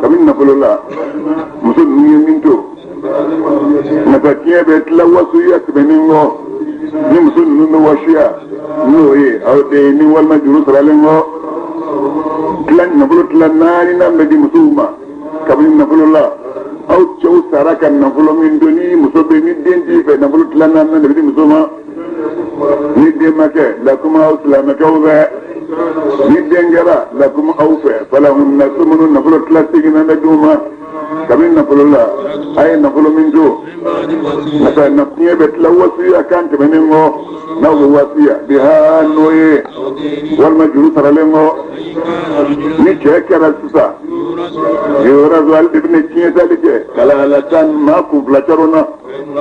kabini nafolo la muso ninnu ye min to. Nka tiɲɛ bɛ tila wasuya tɛmɛnen kɔ, ni muso ninnu bɛ wasuya n'o ye aw de ni walima juru saralen kɔ, tila nafolo tila naani na bɛ di musow ma kabini nafolo la aw cɛw sara ka nafolo min to. Ni muso bɛ, ni den t'i fɛ, nafolo tila naani na de bɛ di muso ma. Ni den ma kɛ, lakuma aw silamɛkɛw fɛ. Ni den kɛra, lakuma aw fɛ. Falahunna sumunu, nafolo tila segin na bɛ d'u ma kabini nafolo la a ye nafolo min to. Nka tiɲɛ bɛ tila wasuya kan tɛmɛnen kɔ, n'aw bɛ wasuya biha n'o ye walima juru saralen kɔ. Ni cɛ kɛra sisan yɔrɔ ale de bɛna tiɲɛ tali kɛ kalalatan, maa kun fila caro na,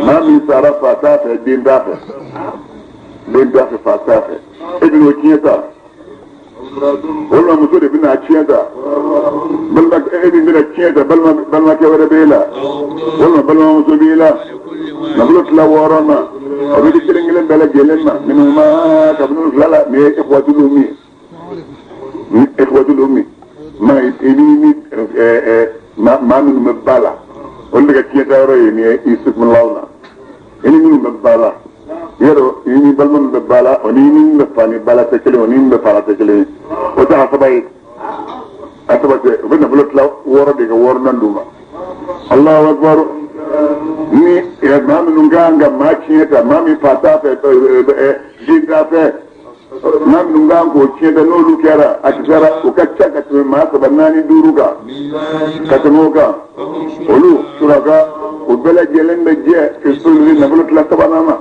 maa min sara fa t'a fɛ, den t'a fɛ, den t'a fɛ, fa t'a fɛ, e bɛna o tiɲɛ ta, walima muso de bɛna a tiɲɛ ta. Balima e min bɛna tiɲɛ ta, balima balimakɛ wɛrɛ b'e la walima balimamuso b'i la, nafolo tila wɔɔrɔ ma, o bɛ di kelen kelen bɛɛ lajɛlen ma minnu ma kabini olu fila la. Nin ye ikhwatul ummi, ni ikhwatul ummi ma i ni maa minnu bɛ ba la, olu de ka tiɲɛ ta yɔrɔ ye nin ye. I sukunlaw na, i ni minnu bɛ ba la, yɔrɔ i ni balima min bɛ ba la, o ni min bɛ fa ni ba la tɛ kelen, o ni min bɛ fa la tɛ kelen ye. O tɛ a saba ye, a saba tɛ. U bɛ nafolo tila wɔɔrɔ de ka wɔɔrɔnan d'u ma. Allahu akbar. Ni maa minnu kan ka maa tiɲɛ ta, maa min fa t'a fɛ, den t'a fɛ, maa minnu kan k'o tiɲɛ ta, n'olu kɛra a kisara, u ka ca ka tɛmɛ maa saba, naani, duuru kan, ka tɛmɛ o kan, olu suraka o bɛɛ lajɛlen bɛ jɛ fi sulusi, nafolo tila sabanan ma.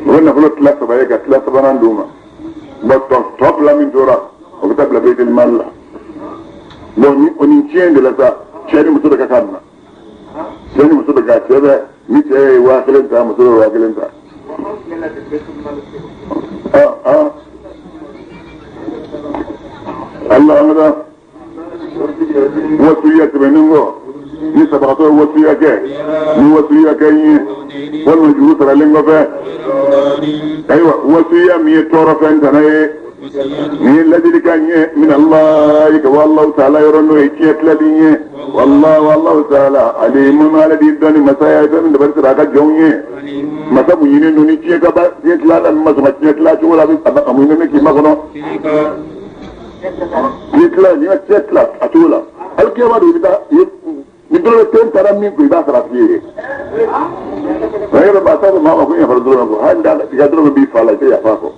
U bɛ nafolo tila saba ye ka tila sabanan d'u ma. Bon, tɔ fila min tora, o bɛ taa bila baitul mal la. Bon ni o ni tiɲɛ de la sa cɛ ni muso bɛ ka kan na cɛ ni muso bɛ ka cɛ bɛ ni cɛ ye 1000 ta muso bɛ 1000 ta Allah Allah wasiya tɛmɛnen kɔ ni sabagatɔ ye wasiya kɛ ni wasiya kɛ n ye walima juru saralen kɔfɛ ayiwa wasiya min ye tɔɔrɔfɛn tana ye nin ye ladilikan ye min Allahi ka bɔ Alahu taala yɔrɔ n'o ye tiɲɛ tilali ye walahu Alahu taala alimun ala di dɔnni masa ye fɛn min dabali sera a ka jɔnw ye masa mun ɲini don ni tiɲɛ ka ba tiɲɛ tila la min ma sɔn ka tiɲɛ tila cogo la a mun ɲini k'i makɔnɔ tiɲɛ tila n'i ma tiɲɛ tila a cogo la alikiyama don i bɛ taa ni dɔrɔmɛ kelen taara min kun i b'a sara f'i ye nka yɔrɔ ba t'a fɔ maa ma ko yafara dɔrɔmɛ kɔ hali n'a i ka dɔrɔmɛ b'i fa la i tɛ yafa a kɔ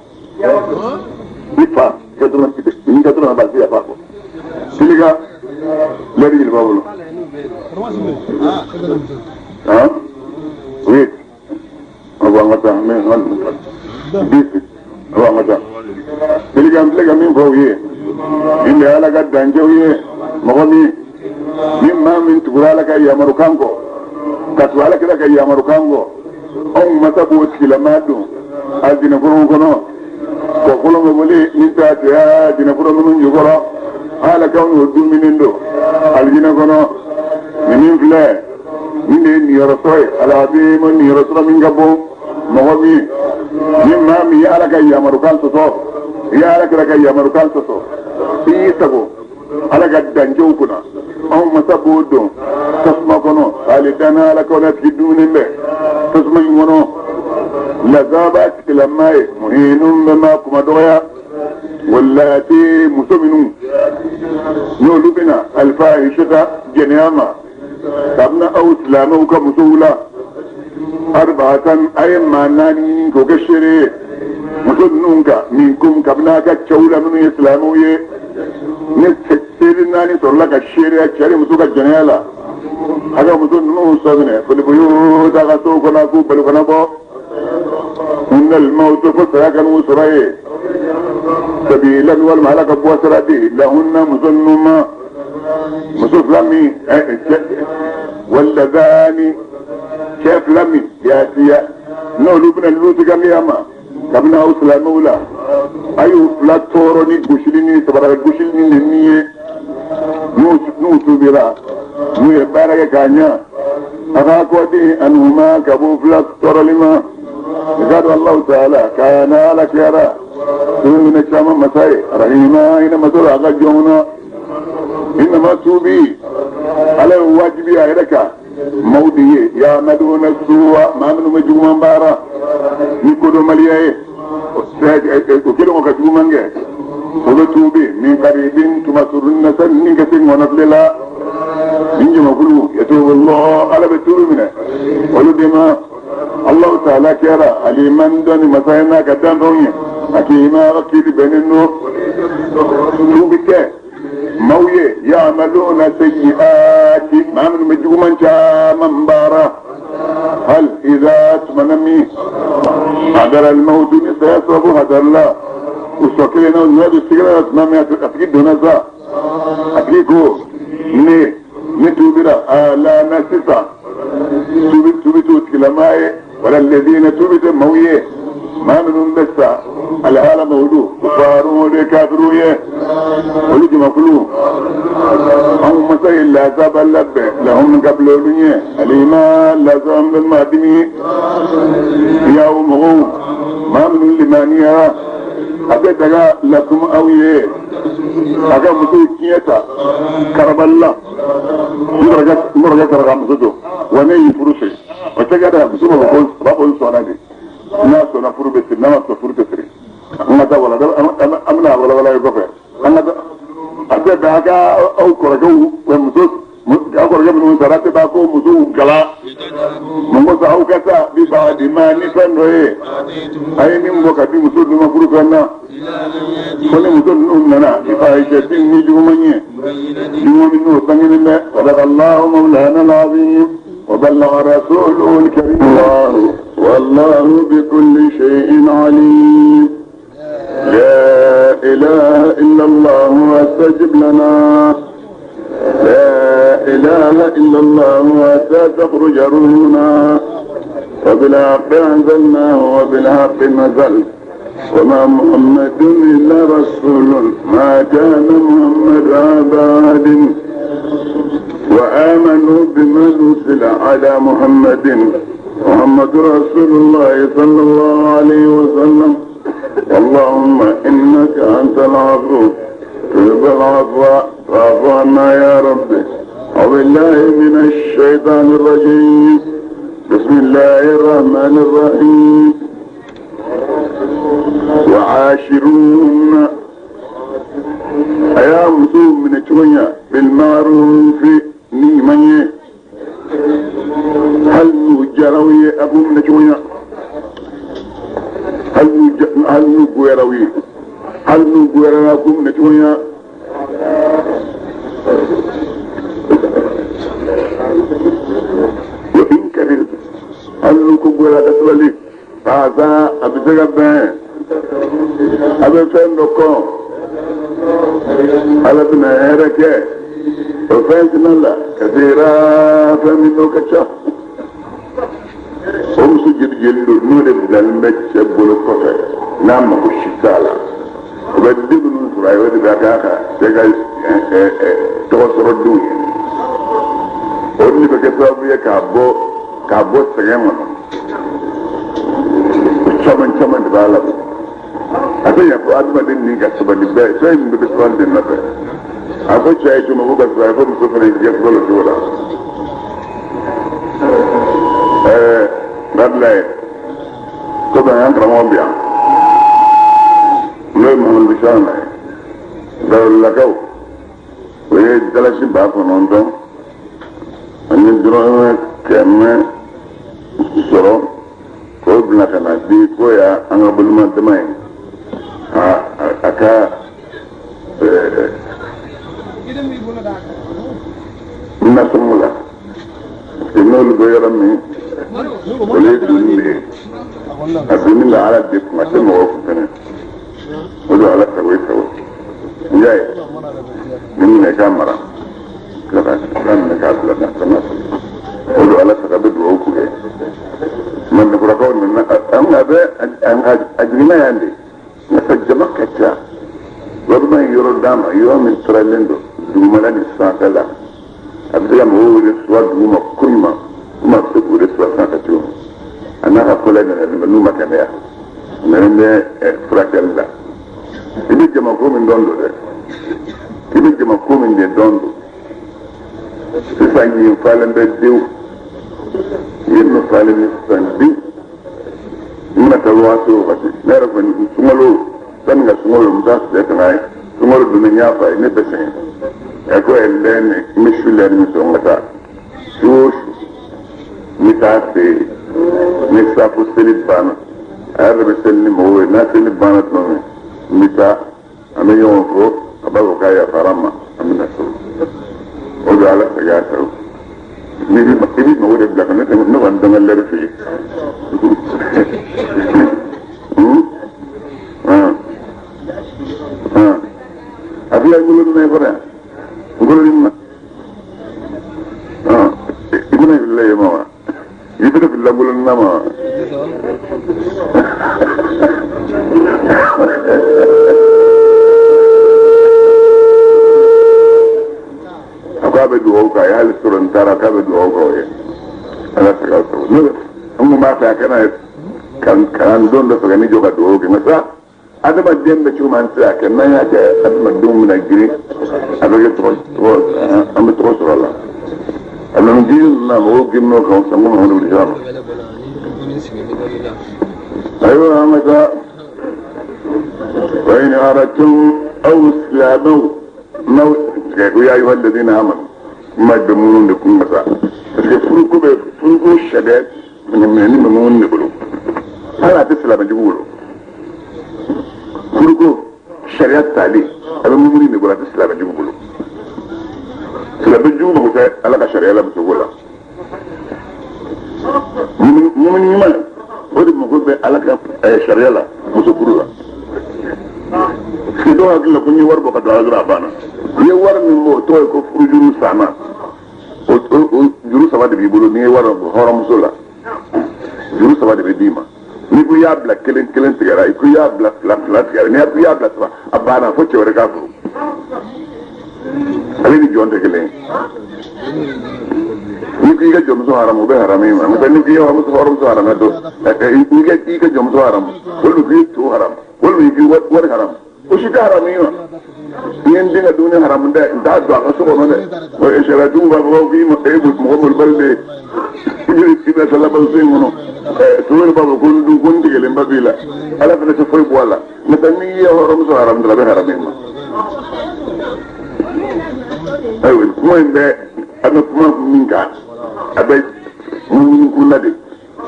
i fa i ka dɔrɔmɛ n'i ka dɔrɔmɛ b'a la i tɛ yafa a kɔ tilika lɛri joli b'a bolo han oui an ka taa mɛ an ka bisi an ka taa tilika n filɛ ka min fɔ u ye nin de ye Ala ka dancɛw ye mɔgɔ min ni maa min tugura Ala ka yamarukan kɔ ka tugu Ala kira ka yamarukan kɔ anw masa b'o tigilamaa don alijinɛkɔrɔw kɔnɔ kɔkolo bɛ boli min tahtiha jinɛkɔrɔ minnu jukɔrɔ ala k'anw n'o dumuni don alijinɛ kɔnɔ nin min filɛ nin de ye niyɔrɔsɔrɔ ye al-azimu niyɔrɔsɔrɔ min ka bon mɔgɔ min ni maa min ye Ala ka yamarukan sɔsɔ i ye Ala kira ka yamarukan sɔsɔ i y'i sago Ala ka dancɛw kunna anw masa b'o don tasuma kɔnɔ khalidan ala k'aw n'a tigi dumuni bɛ tasuma in kɔnɔ lazaba tigilamaa ye muhinun bɛ maa kuma dɔgɔya wallati muso minnu n'olu bɛna alfahishata jɛnɛya ma kabini aw silamɛw ka musow la arba'atan a ye maa naani ɲini k'o kɛ seere ye muso ninnu kan minkum kabini a ka cɛw la minnu ye silamɛw ye ni seere naani sɔrɔla ka seereya cɛ ni muso ka jɛnɛya la a ka muso ninnu sɔ minɛ filibuyuti a ka sow kɔnɔ a k'u bali kana bɔ hunnal mawtu fo saya ka n'u sɔrɔ yen sabilan walima ala ka bɔ sira di lahunna muso ninnu ma muso fila min walladani cɛ fila min yatiya n'olu bɛna lutikaliya ma kabini aw silamɛw la a y'u fila tɔɔrɔ ni gosili ni sabara gosili ni nɛni ye n'u tubira n'u ye baara kɛ k'a ɲɛ a k'a kɔ di anhuma ka b'u fila tɔɔrɔli ma i k'a dɔn Alahu taala kana ala kɛra hinɛ caman masa ye rahima hinɛ masa don a ka jɔnw na innama tuubi ala ye wajibi a yɛrɛ kan maaw de ye ya'maluna suwa maa minnu bɛ juguman baara ni kodɔnbaliya ye o kɛlen ka juguman kɛ o bɛ tuubi min qaribin tuma surun na sanni ka se ŋɔnɔfile la nin jamakulu yatubu Allah ala bɛ tuubi minɛ olu de ma Allahu ta'ala kɛra aliman dɔnni masa ye n'a ka danfɛnw ye hakima ka kiiri bɛnnen don tuubi kɛ maaw ye ya'maluna sayyi'ati maa minnu bɛ juguman caman baara hal idza tumana min hadara al-mawtu ni saya sababu hadarala u sɔ kelen na u ɲɔ bɛ sigira la tuma min a tigi donna sa a tigi ko ne tuubira ala na sisan tuubi t'o tigilamaa ye wala alladhina tuubi tɛ maaw ye maa minnu bɛ sa alhala mawudu kufaru o de ye kafiru ye olu jamakulu anw masa ye lazaba labɛn lahum ka bila olu ɲɛ alima lazaba bɛ maa dimi yaw mɔgɔw maa minnu limaniyara a bɛ daga lakum aw ye a ka musow tiɲɛ ta karabali la n kɔrɔkɛ taara ka muso to wa ne y'i furu siri o tɛ kɛ dɛ muso b'a fɔ ko a b'a fɔ n sɔnna de n'a sɔnna furu bɛ siri n'a ma sɔn furu tɛ siri an ka taa wala an bɛna walawala ye kɔfɛ an ka taa a tɛ bɛn a ka aw kɔrɔkɛw muso aw kɔrɔkɛ minnu sara a tɛ bɛn a k'o musow gala mun kosɔn aw ka taa bi baadi ma ni fɛn dɔ ye a ye min bɔ ka di muso ninnu ma furu fɛn na ko ni muso ninnu nana bi fahishatin ni juguman ye juguman min n'o bangenen bɛ sadaqallahu mawlana al-azim wa balagha rasuluhu al-karim wallahu bi kulli shay'in alim la ilaha illa Allah wastajib lana. إله إلا الله حتى تخرج روحنا. وبالحق أنزلناه وبالحق نزل. وما محمد إلا رسول، ما كان محمد أبا أحد. وآمنوا بما نزل على محمد، محمد رسول الله صلى الله عليه وسلم. اللهم إنك أنت العفو تحب العفو فاعف عنا يا رب. أعوذ بالله من الشيطان الرجيم. بسم الله الرحمن الرحيم. وعاشروهن أيام من شوية بالمعروف نيمانية. هل نجروي أبو من شوية؟ هل نجروي؟ هل نجروي أبو من شوية؟ وإن كرهت هل نجروي أتولي هذا أبزغ أبي فين نكون على بنا هركة وفين تنلا كثيرا فين نكتشا ومسجد جلد نور بالمتش بلوكوفة نعم وشتالا وبدي بنصر أيوة بكاكا تجا توصل الدنيا وني بكسب كابو كابو سجمنا caman caman de b'a la a bɛ yan fɔ adamaden ni ka sabali bɛɛ fɛn min bɛ sabali de nɔfɛ a ko cɛ ye cogo min ko ka sabali ko muso fana y'i kɛ o cogo la Abdoulaye komi an karamɔgɔ bɛ yan n'o ye Mahamadu Bisana ye Gaworolakaw o ye dalasi 9,000 ani dɔrɔmɛ 100 sɔrɔ k'o bila ka na di ko ya an ka bolima dama ye a ka nasɔngɔ la parce que n'olu bɛ yɔrɔ min olu ye donni de ye a donni bɛ ala de kun a tɛ mɔgɔw kun fɛnɛ o don ala sago i sago n y'a ye ni minɛ i k'a mara tila ka minɛ k'a bila ka na o don ala sago a bɛ dugawu k'u ye. Mandekurakaw nana an ka bɛ a jiginna yan de nka jama ka ca walima yɔrɔ d'a ma yɔrɔ min turalen don dugumala ni sanfɛ la a bɛ se ka mɔgɔw wele suwa duguma ko ɲuman komi a bɛ se k'u wele suwa sanfɛ cogo min a n'a ka kɔlɛ nana n'u ma kɛnɛya a nana bɛ furakɛli la i bɛ jama ko min dɔn don dɛ i bɛ jama ko min de dɔn don sisan yen falen bɛ denw yen nɔ falen bɛ sisan denw n bɛna taa waati o waati ne yɛrɛ kɔni sunkalo sani ka sunkalo n bɛ taa sɛ ka na ye sunkalo donna n y'a fɔ a ye ne bɛ sɛgɛn ɛ ko ɛ lɛni n bɛ su lɛni min sɔrɔ n ka taa su o su n bɛ taa fɛ yen ni safo seli banna a yɛrɛ bɛ seli ni mɔgɔw ye n'a seli banna tuma min n bɛ taa an bɛ ɲɔgɔn fo a b'a fɔ k'a yafara n ma an bɛ na so o don ala sago a sago. I b'i mago de bila ka ne kɔni dɔn ka lɛri fɛ yen. A filɛ n bolo na kɔrɔ yan n bolo na i bɛna filila yen ma wa i bɛna filila n bolo na ma wa. A ko a bɛ dugawu k'a ye hali sɔrɔ n taara k'a bɛ dugawu k'aw ye ala sago aw sago ne n kun b'a fɛ a kana ka n don dɔ fɛ ka ne jɔ ka dugawu kɛ nka sa adamaden bɛ cogo min an tɛ se a kɛ n'an y'a kɛ adamadenw bɛna girin a bɛ kɛ tɔgɔ an bɛ tɔgɔ sɔrɔ a la a nana girin ninnu na mɔgɔw girin n'o kan sanko Mahamadu Bisana ayiwa an ka taa wa in aradtum aw silamɛw n'aw ya ayyuha alladhina amanu ma bɛ minnu de kun ka sa parce que furuko bɛ furuko sariya minɛni bɛ minnu de bolo hali a tɛ silamɛ jugu bolo furuko sariya tali a bɛ minnu de bolo a tɛ silamɛ jugu bolo silamɛ jugu mako tɛ ala ka sariya la musoko la mumuni ɲuman o de mako bɛ ala ka sariya la muso furu la parce que dɔw hakili la ko n ye wari bɔ ka don a la dɔrɔn a banna. I ye wari min bɔ o tɔgɔ ye ko furujuru sanna O juru saba de b'i bolo n'i ye wari hɔrɔnmuso la. Juru saba de bɛ d'i ma. N'i ko i y'a bila kelen kelen tigɛra, i ko i y'a bila fila fila tigɛra, n'i ko i y'a bila saba, a banna fo cɛ wɛrɛ k'a furu. Ale ni jɔn tɛ kelen ye. N'i ko i ka jɔnmuso haramu, o bɛ haramu i ma. N'o tɛ n'i ko i ka hɔrɔnmuso haramu to, i ka jɔnmuso haramu, walima k'i to haramu, walima i k'i wari haramu, o si tɛ haramu i ma. N ye n den ka dumuni haramu dɛ, n t'a don a ka so kɔnɔ dɛ. O ye sariya b'a fɔ k'i ma e mɔgɔ molobali de ye. I bɛ salabaso in kɔnɔ. To b'a fɔ ko n dun ko n tigɛlenba b'i la. Ala fana tɛ foyi bɔ a la. N'o tɛ n'i ye hɔrɔnmuso haramu dɔrɔn a bɛ haramu i ma. Ayiwa kuma in bɛ an bɛ kuma min kan a bɛ munumunu kunna de.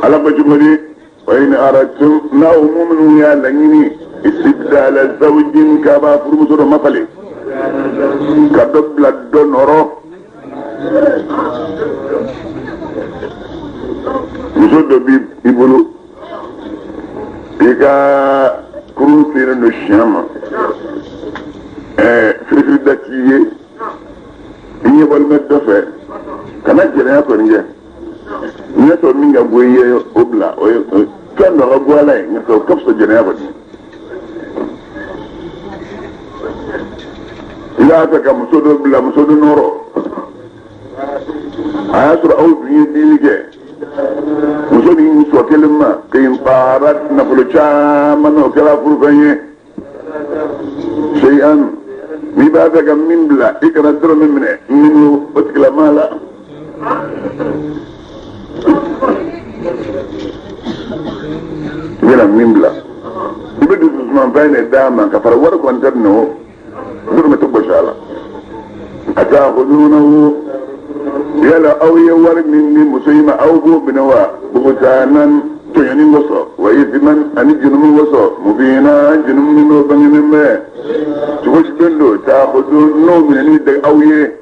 Ala ko cogo di? Wa in aradtum n'aw minnu y'a laɲini istibdala zawjin k'a b'a furumuso dɔ mafalen ka dɔ bila dɔ nɔrɔ. Muso dɔ b'i bolo i ka kurun seren don siɲɛ ma, firifiri da t'i ye, i ɲɛ bɔlen bɛ dɔ fɛ, kana jɛnɛya kɔni kɛ. N y'a sɔrɔ min ka go i ye o bila, o ye fɛn dɔ ka go ala ye, nka o ka fisa jɛnɛya kɔni. I b'a fɛ ka muso dɔ bila muso dɔ nɔrɔ, a y'a sɔrɔ aw dun ye dili kɛ, muso ni sɔ kelen ma k'i baara nafolo caman na, o kɛra furufɛn ye. Seyan n'i b'a fɛ ka min bila, i kana dɔrɔmɛ minɛ minnu o tigilamaa la. I bɛna min bila, i bɛ dususumanfɛn de d'a ma ka fara wari kɔni tɛ minɛ o, dɔrɔmɛ tɛ gosi a la. A t'a ko yala aw ye wari min di muso in ma, aw b'o minɛ wa? Bugutanan tɔɲɔni kosɔn, wa isiman ani junumu kosɔn, mubina junumu min n'o bangenen bɛ. Cogo jumɛn don taakudu n'o minɛni tɛ aw ye?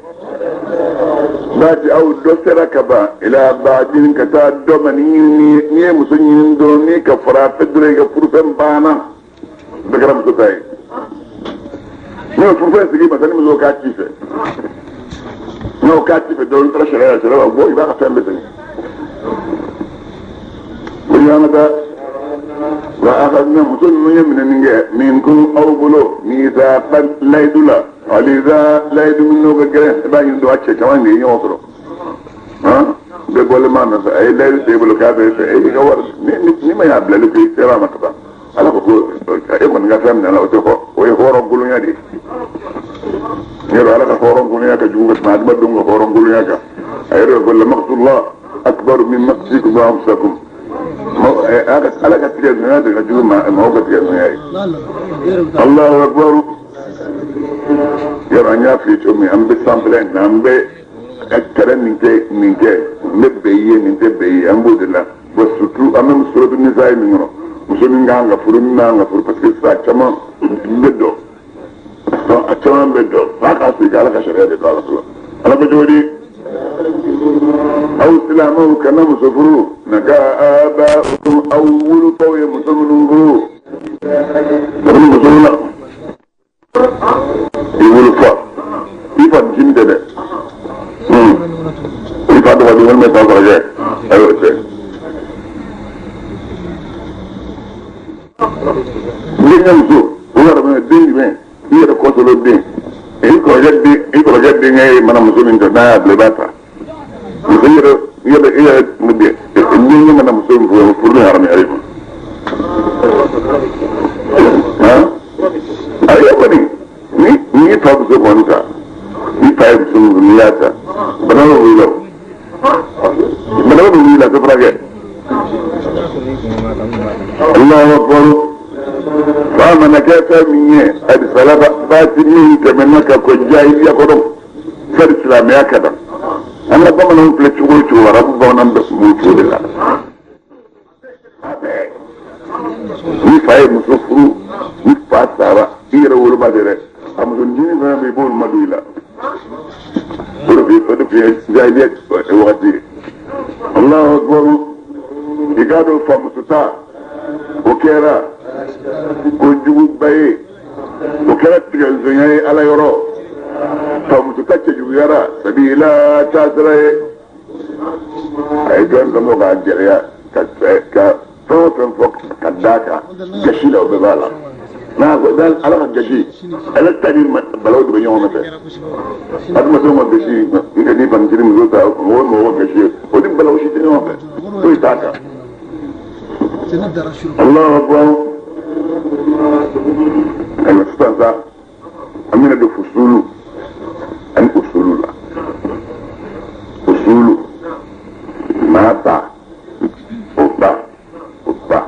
Baati aw dɔ sera ka ban ila baadin ka taa dɔ ma ni ye muso ɲini dɔrɔn n'i ka fara a fɛ dɔrɔn i ka furufɛn banna, bɛɛ kɛra muso ta ye. N'o ye furufɛn sigi ma, ni muso k'a ci fɛ, n'o k'a ci fɛ dɔrɔn i taara sariya la, sariya b'a bɔ i b'a ka fɛn bɛɛ segin. O y'an ka taa wa a ka muso ninnu ye minɛni kɛ min kun aw bolo mithaqan layidu la, aliza layidu min n'o ka gɛlɛn, i b'a ɲini dɔn a cɛ caman de ye ɲɔgɔn sɔrɔ. Bɛɛ bɔlen m'a nɔfɛ, a ye layidu t'e bolo k'a bɛ fɛ, e ka wari ni ma y'a bilali ko i sera a ma ka ban. Ala ko ko e kɔni ka fɛn minɛ la, o tɛ o ye hɔrɔn kolonya de ye. Yɔrɔ ala ka hɔrɔn kolonya ka jugu ka tɛmɛ adamadenw ka hɔrɔn kolonya kan. A yɛrɛ ko la maqtullah akbaru min maqtikum anfusakum. Ala ka tigɛ zonya de ka jugu maaw ka tigɛ zonya ye. Allahu akbar. Yɔrɔ an y'a f'i ye cogo min, an bɛ sanfɛla in na, an bɛ kɛlɛ nin kɛ nin kɛ, n bɛ bɛn i ye nin tɛ bɛn i ye, an b'o de la. Bon surtout an bɛ suratu nisa ye min kɔnɔ, muso min kan ka furu, min man ka furu, parce que sisan caman bɛ dɔn, a caman bɛ dɔn f'a k'a sigi ala ka sariya de don a la fɔlɔ. Ala ko cogo di? Aw silamɛw kana muso furu naka aba'ukum aw wolofaw ye muso minnu furu, kabini muso la i wolofa, i fa ncinin tɛ dɛ, i fa dɔgɔnin walima i fa kɔrɔkɛ, ayiwa o tɛ. Denkɛ muso o yɛrɛ bɛ den jumɛn? I yɛrɛ kɔsɔlɔ den, i kɔrɔkɛ den, i kɔrɔkɛ denkɛ ye mana muso min ta n'a y'a bila i b'a ta. Muso i yɛrɛ i yɛrɛ i yɛrɛ den denkɛ mana muso min furu, furu bɛ haramuya i ma. Ayi kɔni ni n'i fa muso kɔni ta, ni fa ye muso min furu n'i y'a ta, bana bɛ wuli la o, bana bɛ wuli la a tɛ furakɛ. Allahu akbar. Fa mana kɛ fɛn min ye, a bɛ salafa baasi min tɛmɛna ka kɔn jahiliya kɔnɔ sani silamɛya ka na. An ka bamananw filɛ cogo o cogo, arabu bamanan bɛɛ tun b'o cogo de la. Ni fa ye muso furu, ni fa sara, i yɛrɛ woloba de dɛ, a muso ncinin fɛn fɛn i b'olu ma don i la. O de tun ye jahiliya wagati ye. Allahu akbar. I k'a dɔn famuso ta, o kɛra kojuguba ye, o kɛra tigɛzonya ye ala yɔrɔ. Famuso ta cɛjuguyara sabila taasira ye. A ye dɔn dɔn k'a gɛlɛya ka fɛn o fɛn fɔ ka d'a kan gasi la o bɛɛ b'a la. N'a ko ala ka gasi ala ta ni balaw de bɛ ɲɔgɔn nɔfɛ. Adamadenw ka gasi nka ni banitiri muso ta mɔgɔ mɔgɔ gasi ye o ni balaw si tɛ ɲɔgɔn fɛ foyi t'a kan. Allahu akbar. Ayiwa sisan sa an bɛna don fusulu ani usulu la. Usulu maa ba o ba o ba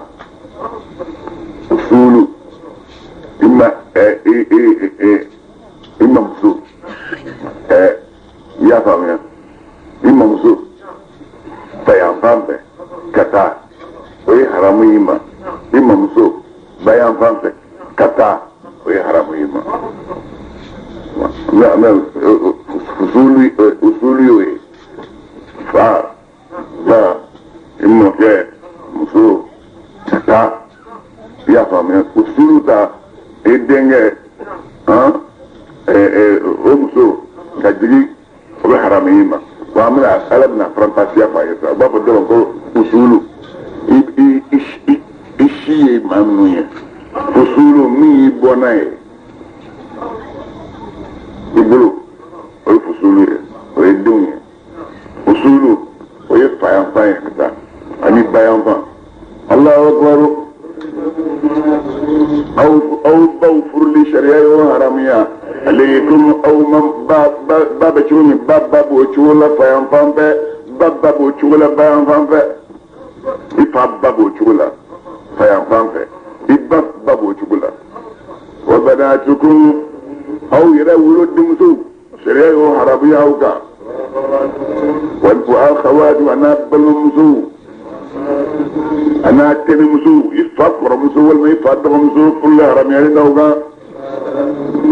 usulu i ma ɛ i i i i mamuso ɛ i y'a faamuya i mamuso bayanfan fɛ ka taa o ye haramu y'i ma i mamuso bayanfan fɛ ka taa o ye haramu y'i ma. Mɛ usulu usulu y'o ye fa ba i mɔkɛ muso ka taa i y'a faamuya usulu ta i denkɛ han o muso ka jigin o bɛ haramu y'i ma. Wa an bɛna ala bɛna faranfasiya fɔ a ye sa u b'a fɔ dɔ ma ko usulu i i i i si ye maa minnu ye usulu min y'i bɔnna ye i bolo o ye fusulu ye o ye denw ye usulu o ye fayanfan ye ka taa ani bayanfan. Allahu akbar. Aw aw baw furuli sariya y'o haramuya aleikum aw ma ba ba ba bɛ cogo min ba ba b'o cogo la fayanfan fɛ ba ba b'o cogo la bayanfan fɛ i fa ba b'o cogo la fayanfan fɛ i ba ba b'o cogo la. Wa banatukum aw yɛrɛ wolo denmusow sariya y'o haramuya aw kan. Wa akhawatu a n'a balimamusow a n'a tɛnɛmusow i fa kɔrɔmuso walima i fa dɔgɔmuso furuli haramuyalen d'aw kan.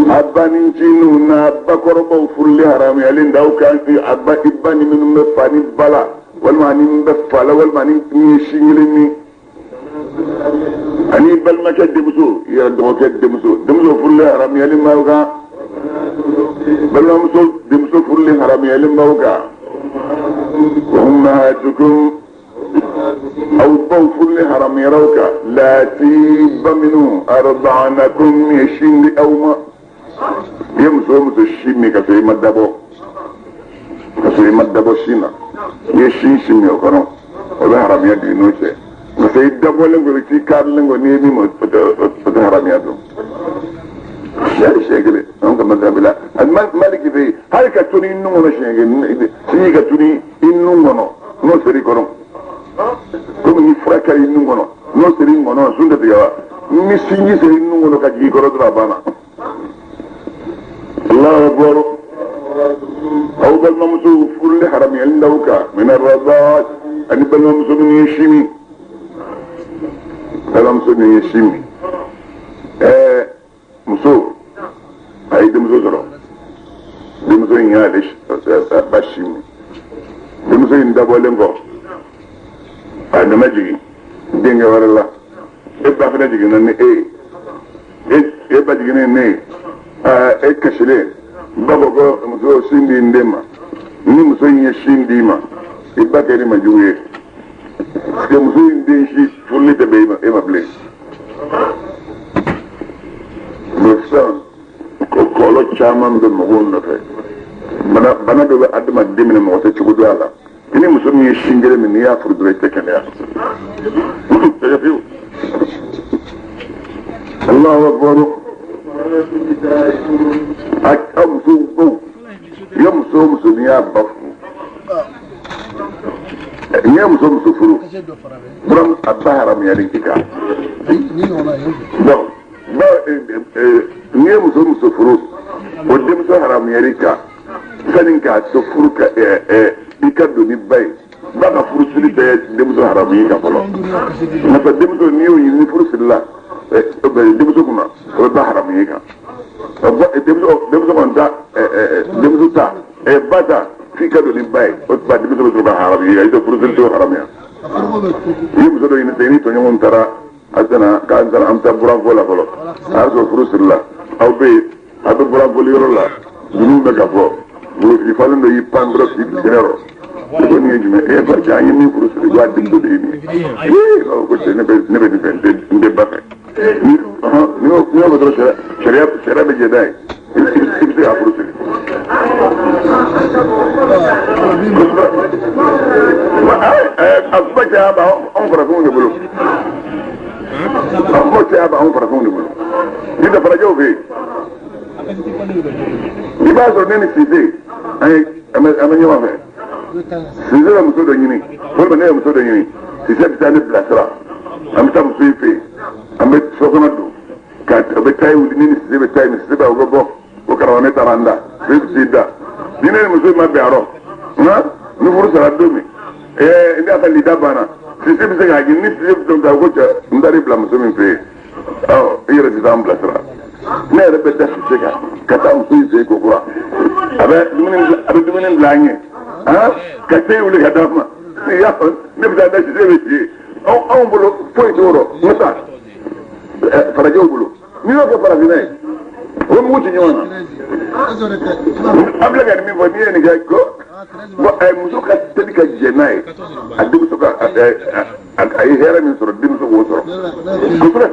A ba ni ncininw n'a bakɔrɔbaw furuli haramuyalen d'aw kan. A ba i ba ni minnu bɛ fa ni ba la walima ni min bɛ fa la walima ni min ye sin kelen min ani balimakɛ denmuso i yɛrɛ dɔgɔkɛ denmuso denmuso furuli haramuyalen b'aw kan. Balimamuso denmuso furuli haramuyalen b'aw kan. Wa ummahatukum aw baw furuli haramuyara aw kan. Laati ba minnu arda'anakum ye sin di aw ma. I ye muso o muso sin min ka sɔrɔ i ma dabɔ ka sɔrɔ i ma dabɔ sin na i ye sin sin min o kɔnɔ o bɛ haramuya don i n'o cɛ. Parce que i dabɔlen kɔ i t'i karilen kɔ n'i ye min ma o tɛ haramuya don. Hali siɲɛ kelen an ka mazhabi la Maliki fɛ yen hali ka toni i nun kɔnɔ siɲɛ kelen sinji ka toni i nun kɔnɔ n'o sera i kɔnɔ komi ni fura kɛra i nun kɔnɔ n'o sera i kɔnɔ sun tɛ tigɛ wa ni sinji sera i nun kɔnɔ ka jigin i kɔrɔ dɔrɔn a banna. Allahu akbar. Aw balimamuso furuli haramuyalen d'aw kan mina radaa ani balimamuso minnu ye sin min balimamuso min ye sin min muso a ye denmuso sɔrɔ denmuso in y'ale ba sin min denmuso in dabɔlen kɔ a nana jigin denkɛ wɛrɛ la e ba fana jiginna ni e ye e ba jiginnen ne ye e kasilen ba ko ko muso sin di n den ma ni muso in ye sin d'i ma i ba kɛr'i ma jugu ye parce que muso in den si furuli tɛ bɛn e ma bilen. Mais sisan kɔlɔlɔ caman bɛ mɔgɔw nɔfɛ bana dɔ bɛ adamaden minɛ mɔgɔ tɛ cogo dɔn a la i ni muso min ye sin kelen min n'i y'a furu dɔrɔn i tɛ kɛnɛya. Tɛgɛ fiyewu. Allahu akbar. A muso baw i ye muso o muso n'i y'a ba furu n'i ye muso muso furu dɔrɔn a ba haramuyalen i kan. Bon ba n'i ye muso muso furu o denmuso haramuyalen i kan sani k'a to furu ka i ka don ni ba ye ba ka furu siri tɛ denmuso haramu y'i kan fɔlɔ. N'o tɛ denmuso n'i y'o ɲini ni furu sirila denmuso kunna o bɛ ba haramu y'i kan. Denmuso kɔni ta denmuso ta ba ta f'i ka don ni ba ye o ba denmuso bɛ sɔrɔ ka haramu y'i kan i tɛ furu siri t'o haramuya. I ye muso dɔ ɲini sisan i ni tɔɲɔgɔnw taara a tɛna k'an taara an bɛ taa buranfo la fɔlɔ a y'a sɔrɔ furu sirila aw bɛ yen a bɛ buranfoli yɔrɔ la Ninnu bɛ ka fɔ npogotigi falen dɔ y'i pan dɔrɔn k'i bin kɛnɛ rɔ. Ne ko nin ye jumɛn e fa cɛ an ye min furu siri ko a denmuso de ye nin ye. Ee ko cɛ ne bɛ nin fɛ n tɛ ba fɛ. Ni n'i y'o fɔ dɔrɔn sariya bɛ jɛn n'a ye. I bɛ se k'a furu siri. A kuma caya b'anw farafinw de bolo. A kuma caya b'anw farafinw de bolo. Ni tɛ farajɛw fɛ yen. I b'a sɔrɔ ne ni Sise an bɛ ɲɔgɔn fɛ. Sise bɛ muso dɔ ɲini walima ne ye muso dɔ ɲini. Sise bɛ taa ne bilasira. An bɛ taa muso in fɛ yen. An bɛ so kɔnɔ don. Ka a bɛ taa wuli ne ni Sise bɛ taa yen. Sise b'a fɔ ko bɔ ko karamɔgɔ ne taara n da. Sise bɛ t'i da. Ni ne ni muso in ma bɛn a rɔ. Nka ni furu sara don min n'a ka lida banna Sise bɛ se k'a ɲini ni Sise bɛ taa ko cɛ n taara i bila muso min fɛ yen. Ɔ i yɛrɛ tɛ taa n bilasira. Ne yɛrɛ bɛ da Sise kan ka taa muso in fɛ yen ko kura. A bɛ dumuni bila an ɲɛ. Ka te wuli ka d'a ma. Ne bɛ taa da Sise bɛ si yen. Anw bolo foyi t'o rɔ. Musa farajɛw bolo. N'i y'o kɛ farafinna ye o bɛ mugu ci ɲɔgɔn na. An filɛ ka nin min fɔ n'i ye nin kɛ ko muso ka teli ka jɛn n'a ye. A denmuso ka a ye hɛrɛ min sɔrɔ denmuso k'o sɔrɔ. Kosɛbɛ.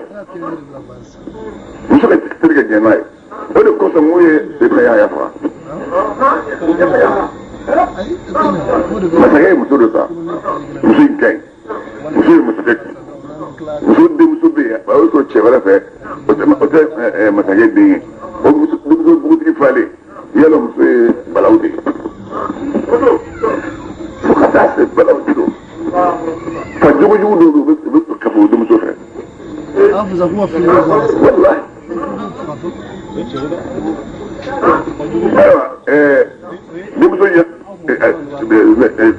Muso ka teli ka jɛn n'a ye. O de kosɔn n ko ye Seydina Yahaya faga. Masakɛ ye muso dɔ ta. Muso in ka ɲi. Muso ye masakɛ. Muso denmuso bɛ yen a y'o sɔrɔ cɛ wɛrɛ fɛ o tɛ masakɛ den ye. O muso npogotigi falen yala muso ye balawu de ye. Fo ka taa se balawu de don. Fa jogojugu dɔw bɛ yen u bɛ kafo o denmuso fɛ. Walayi. Ayiwa denmuso ye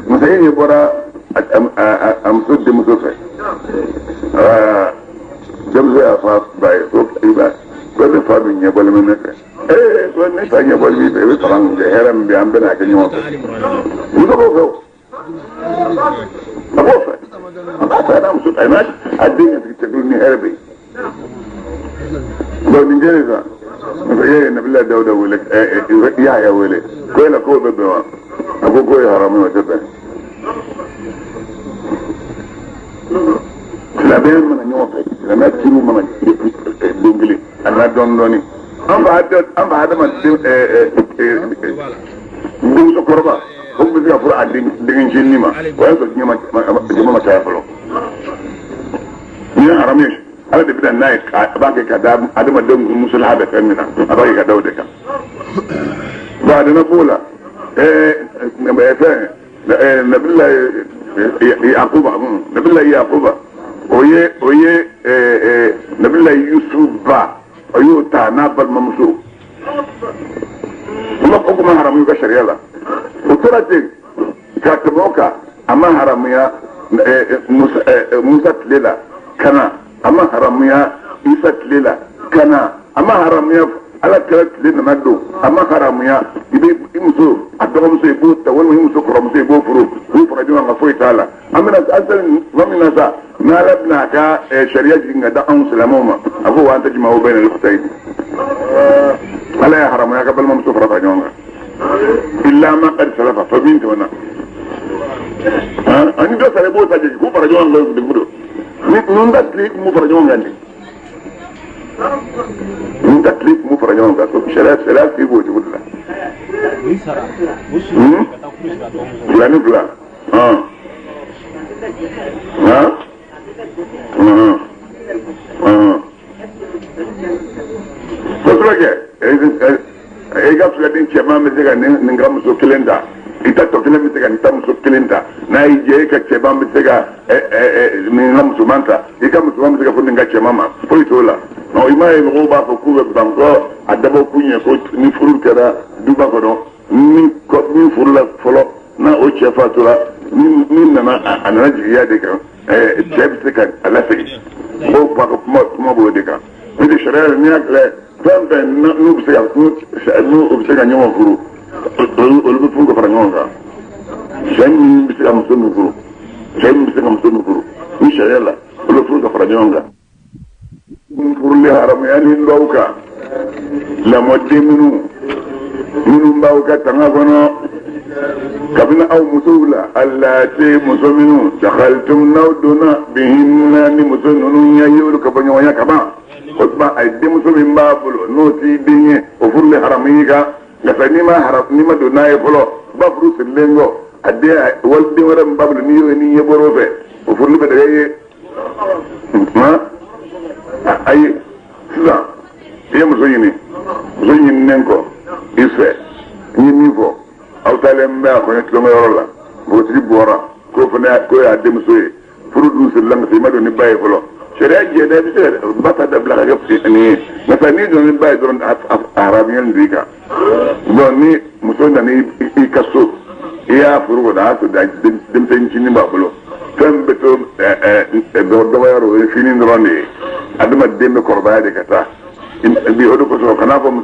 masakɛ ɲɛ bɔra a muso denmuso fɛ. Denmuso y'a fɔ a ba ye ko ko ne fa min ɲɛbɔlen bɛ ne fɛ. Ko ne fa ɲɛbɔlen b'i fɛ i bɛ fanga min kɛ hɛrɛ min bɛ an bɛna kɛ ɲɔgɔn fɛ. Muso b'o fɛ o. A b'o fɛ. A b'a fɛ a n'a muso a n'a a den ka sigi cɛkulu ni hɛrɛ bɛ yen. Bon nin kɛlen sisan masakɛ ye Nabila Dawuda wele Yahaya wele ko yala k'o bɛ bɛn wa? A ko k'o ye haramu ye o tɛ bɛn. Silamɛya mana ɲɔgɔn fɛ silamɛya kiriw mana don kelen a nana dɔɔni dɔɔni an fa adamaden denmuso kɔrɔba o tun bɛ se ka furu a denkɛ ma o y'a sɔrɔ diɲɛ ma caya fɔlɔ. Nin ye haramu ye Ala de bɛ na n'a ye a b'a kɛ ka da adamadenw musalaha bɛ fɛn min na a b'a kɛ ka da o de kan. Bon a nana b'o la fɛn Nabila Yakuba Yakuba o ye Nabila Yusuf ba o y'o ta n'a balimamuso. O kuma haramu ka sariya la. O tora ten ka tɛmɛ o kan a ma haramuya Musa tile la ka na a ma haramuya Isa tile la ka na a ma haramuya Ala kɛra tile nana don a ma haramuya i bɛ i muso a dɔgɔmuso i b'o ta walima i muso kɔrɔmuso i b'o furu k'u fara ɲɔgɔn kan foyi t'a la. An bɛna an sera tuma min na sa n'Ala bɛna a ka sariya jigin ka da anw silamɛw ma a ko wa an tajma'u bayna al-ukhtayni. Ala ye haramuya ka balimamuso fara ɲɔgɔn kan. Illa ma qad salafa fa min tɛmɛna. Ani dɔ sara i b'o ta jigin k'u fara ɲɔgɔn kan degun don. Ni ninnu ta tile kun b'u fara ɲɔgɔn kan de. Ninnu ta tile kun b'u fara ɲɔgɔn kan sariya k'i b'o cogo de la. Fila ni fila. Kosɛbɛ kɛ e ka filaden cɛman bɛ se ka nin ka muso kelen ta i ta tɔ kelen bɛ se ka nin ta muso kelen ta n'a y'i diya e ka cɛman bɛ se ka nin ka musoman ta i ka musoman bɛ se ka fɔ nin ka cɛman ma foyi t'o la. I m'a ye mɔgɔw b'a fɔ k'u bɛ ban ko a dabɔ kun ye ko ni furu kɛra duba kɔnɔ min furula fɔlɔ n'a o cɛ fatura min nana a nana jigiya de kan cɛ bɛ se ka a lasegin mɔgɔw kuma b'o de kan. N'o tɛ sariya la n'i y'a filɛ fɛn fɛn n'u bɛ se ka n'u bɛ se ka ɲɔgɔn furu olu bɛ furu ka fara ɲɔgɔn kan. Cɛ min bɛ se ka muso min furu cɛ min bɛ se ka muso min furu ni sariya la olu bɛ furu ka fara ɲɔgɔn kan. Furuli haramuya ni dɔw kan lamɔden minnu Minnu b'aw ka tanga kɔnɔ kabini aw musow la allati muso minnu dakhaltum n'aw donna bihinna ni muso ninnu ye y'olu ka bɔ ɲɔgɔnya kaban o tuma a ye denmuso min b'a bolo n'o t'i den ye o furu bɛ haramu i kan nka n'i ma haram n'i ma don n'a ye fɔlɔ ba furu sirilen kɔ a den waliden wɛrɛ min b'a bolo n'i y'o ye n'i ɲɛ bɔr'o fɛ o furuli bɛ daga i ye ayi sisan i ye muso ɲini muso ɲininen kɔ i fɛ n ye min fɔ aw taalen bɛ a kɔɲɔ tulonkɛyɔrɔ la npogotigi bɔra k'o fana k'o y'a denmuso ye furu dun sirila nka i ma don ni ba ye fɔlɔ sariya jɛna i bɛ se ka ba ta dabila ka kɛ nin ye nka n'i donna ni ba ye dɔrɔn a haramuyalen don i kan bon ni muso nana i ka so i y'a furu kɔnɔ a y'a sɔrɔ denmisɛnnin ncinin b'a bolo fɛn bɛ to dɔgɔya o ye fini dɔrɔn de ye adamaden bɛ kɔrɔbaya de ka taa bi o de kosɔn kan'a fɔ.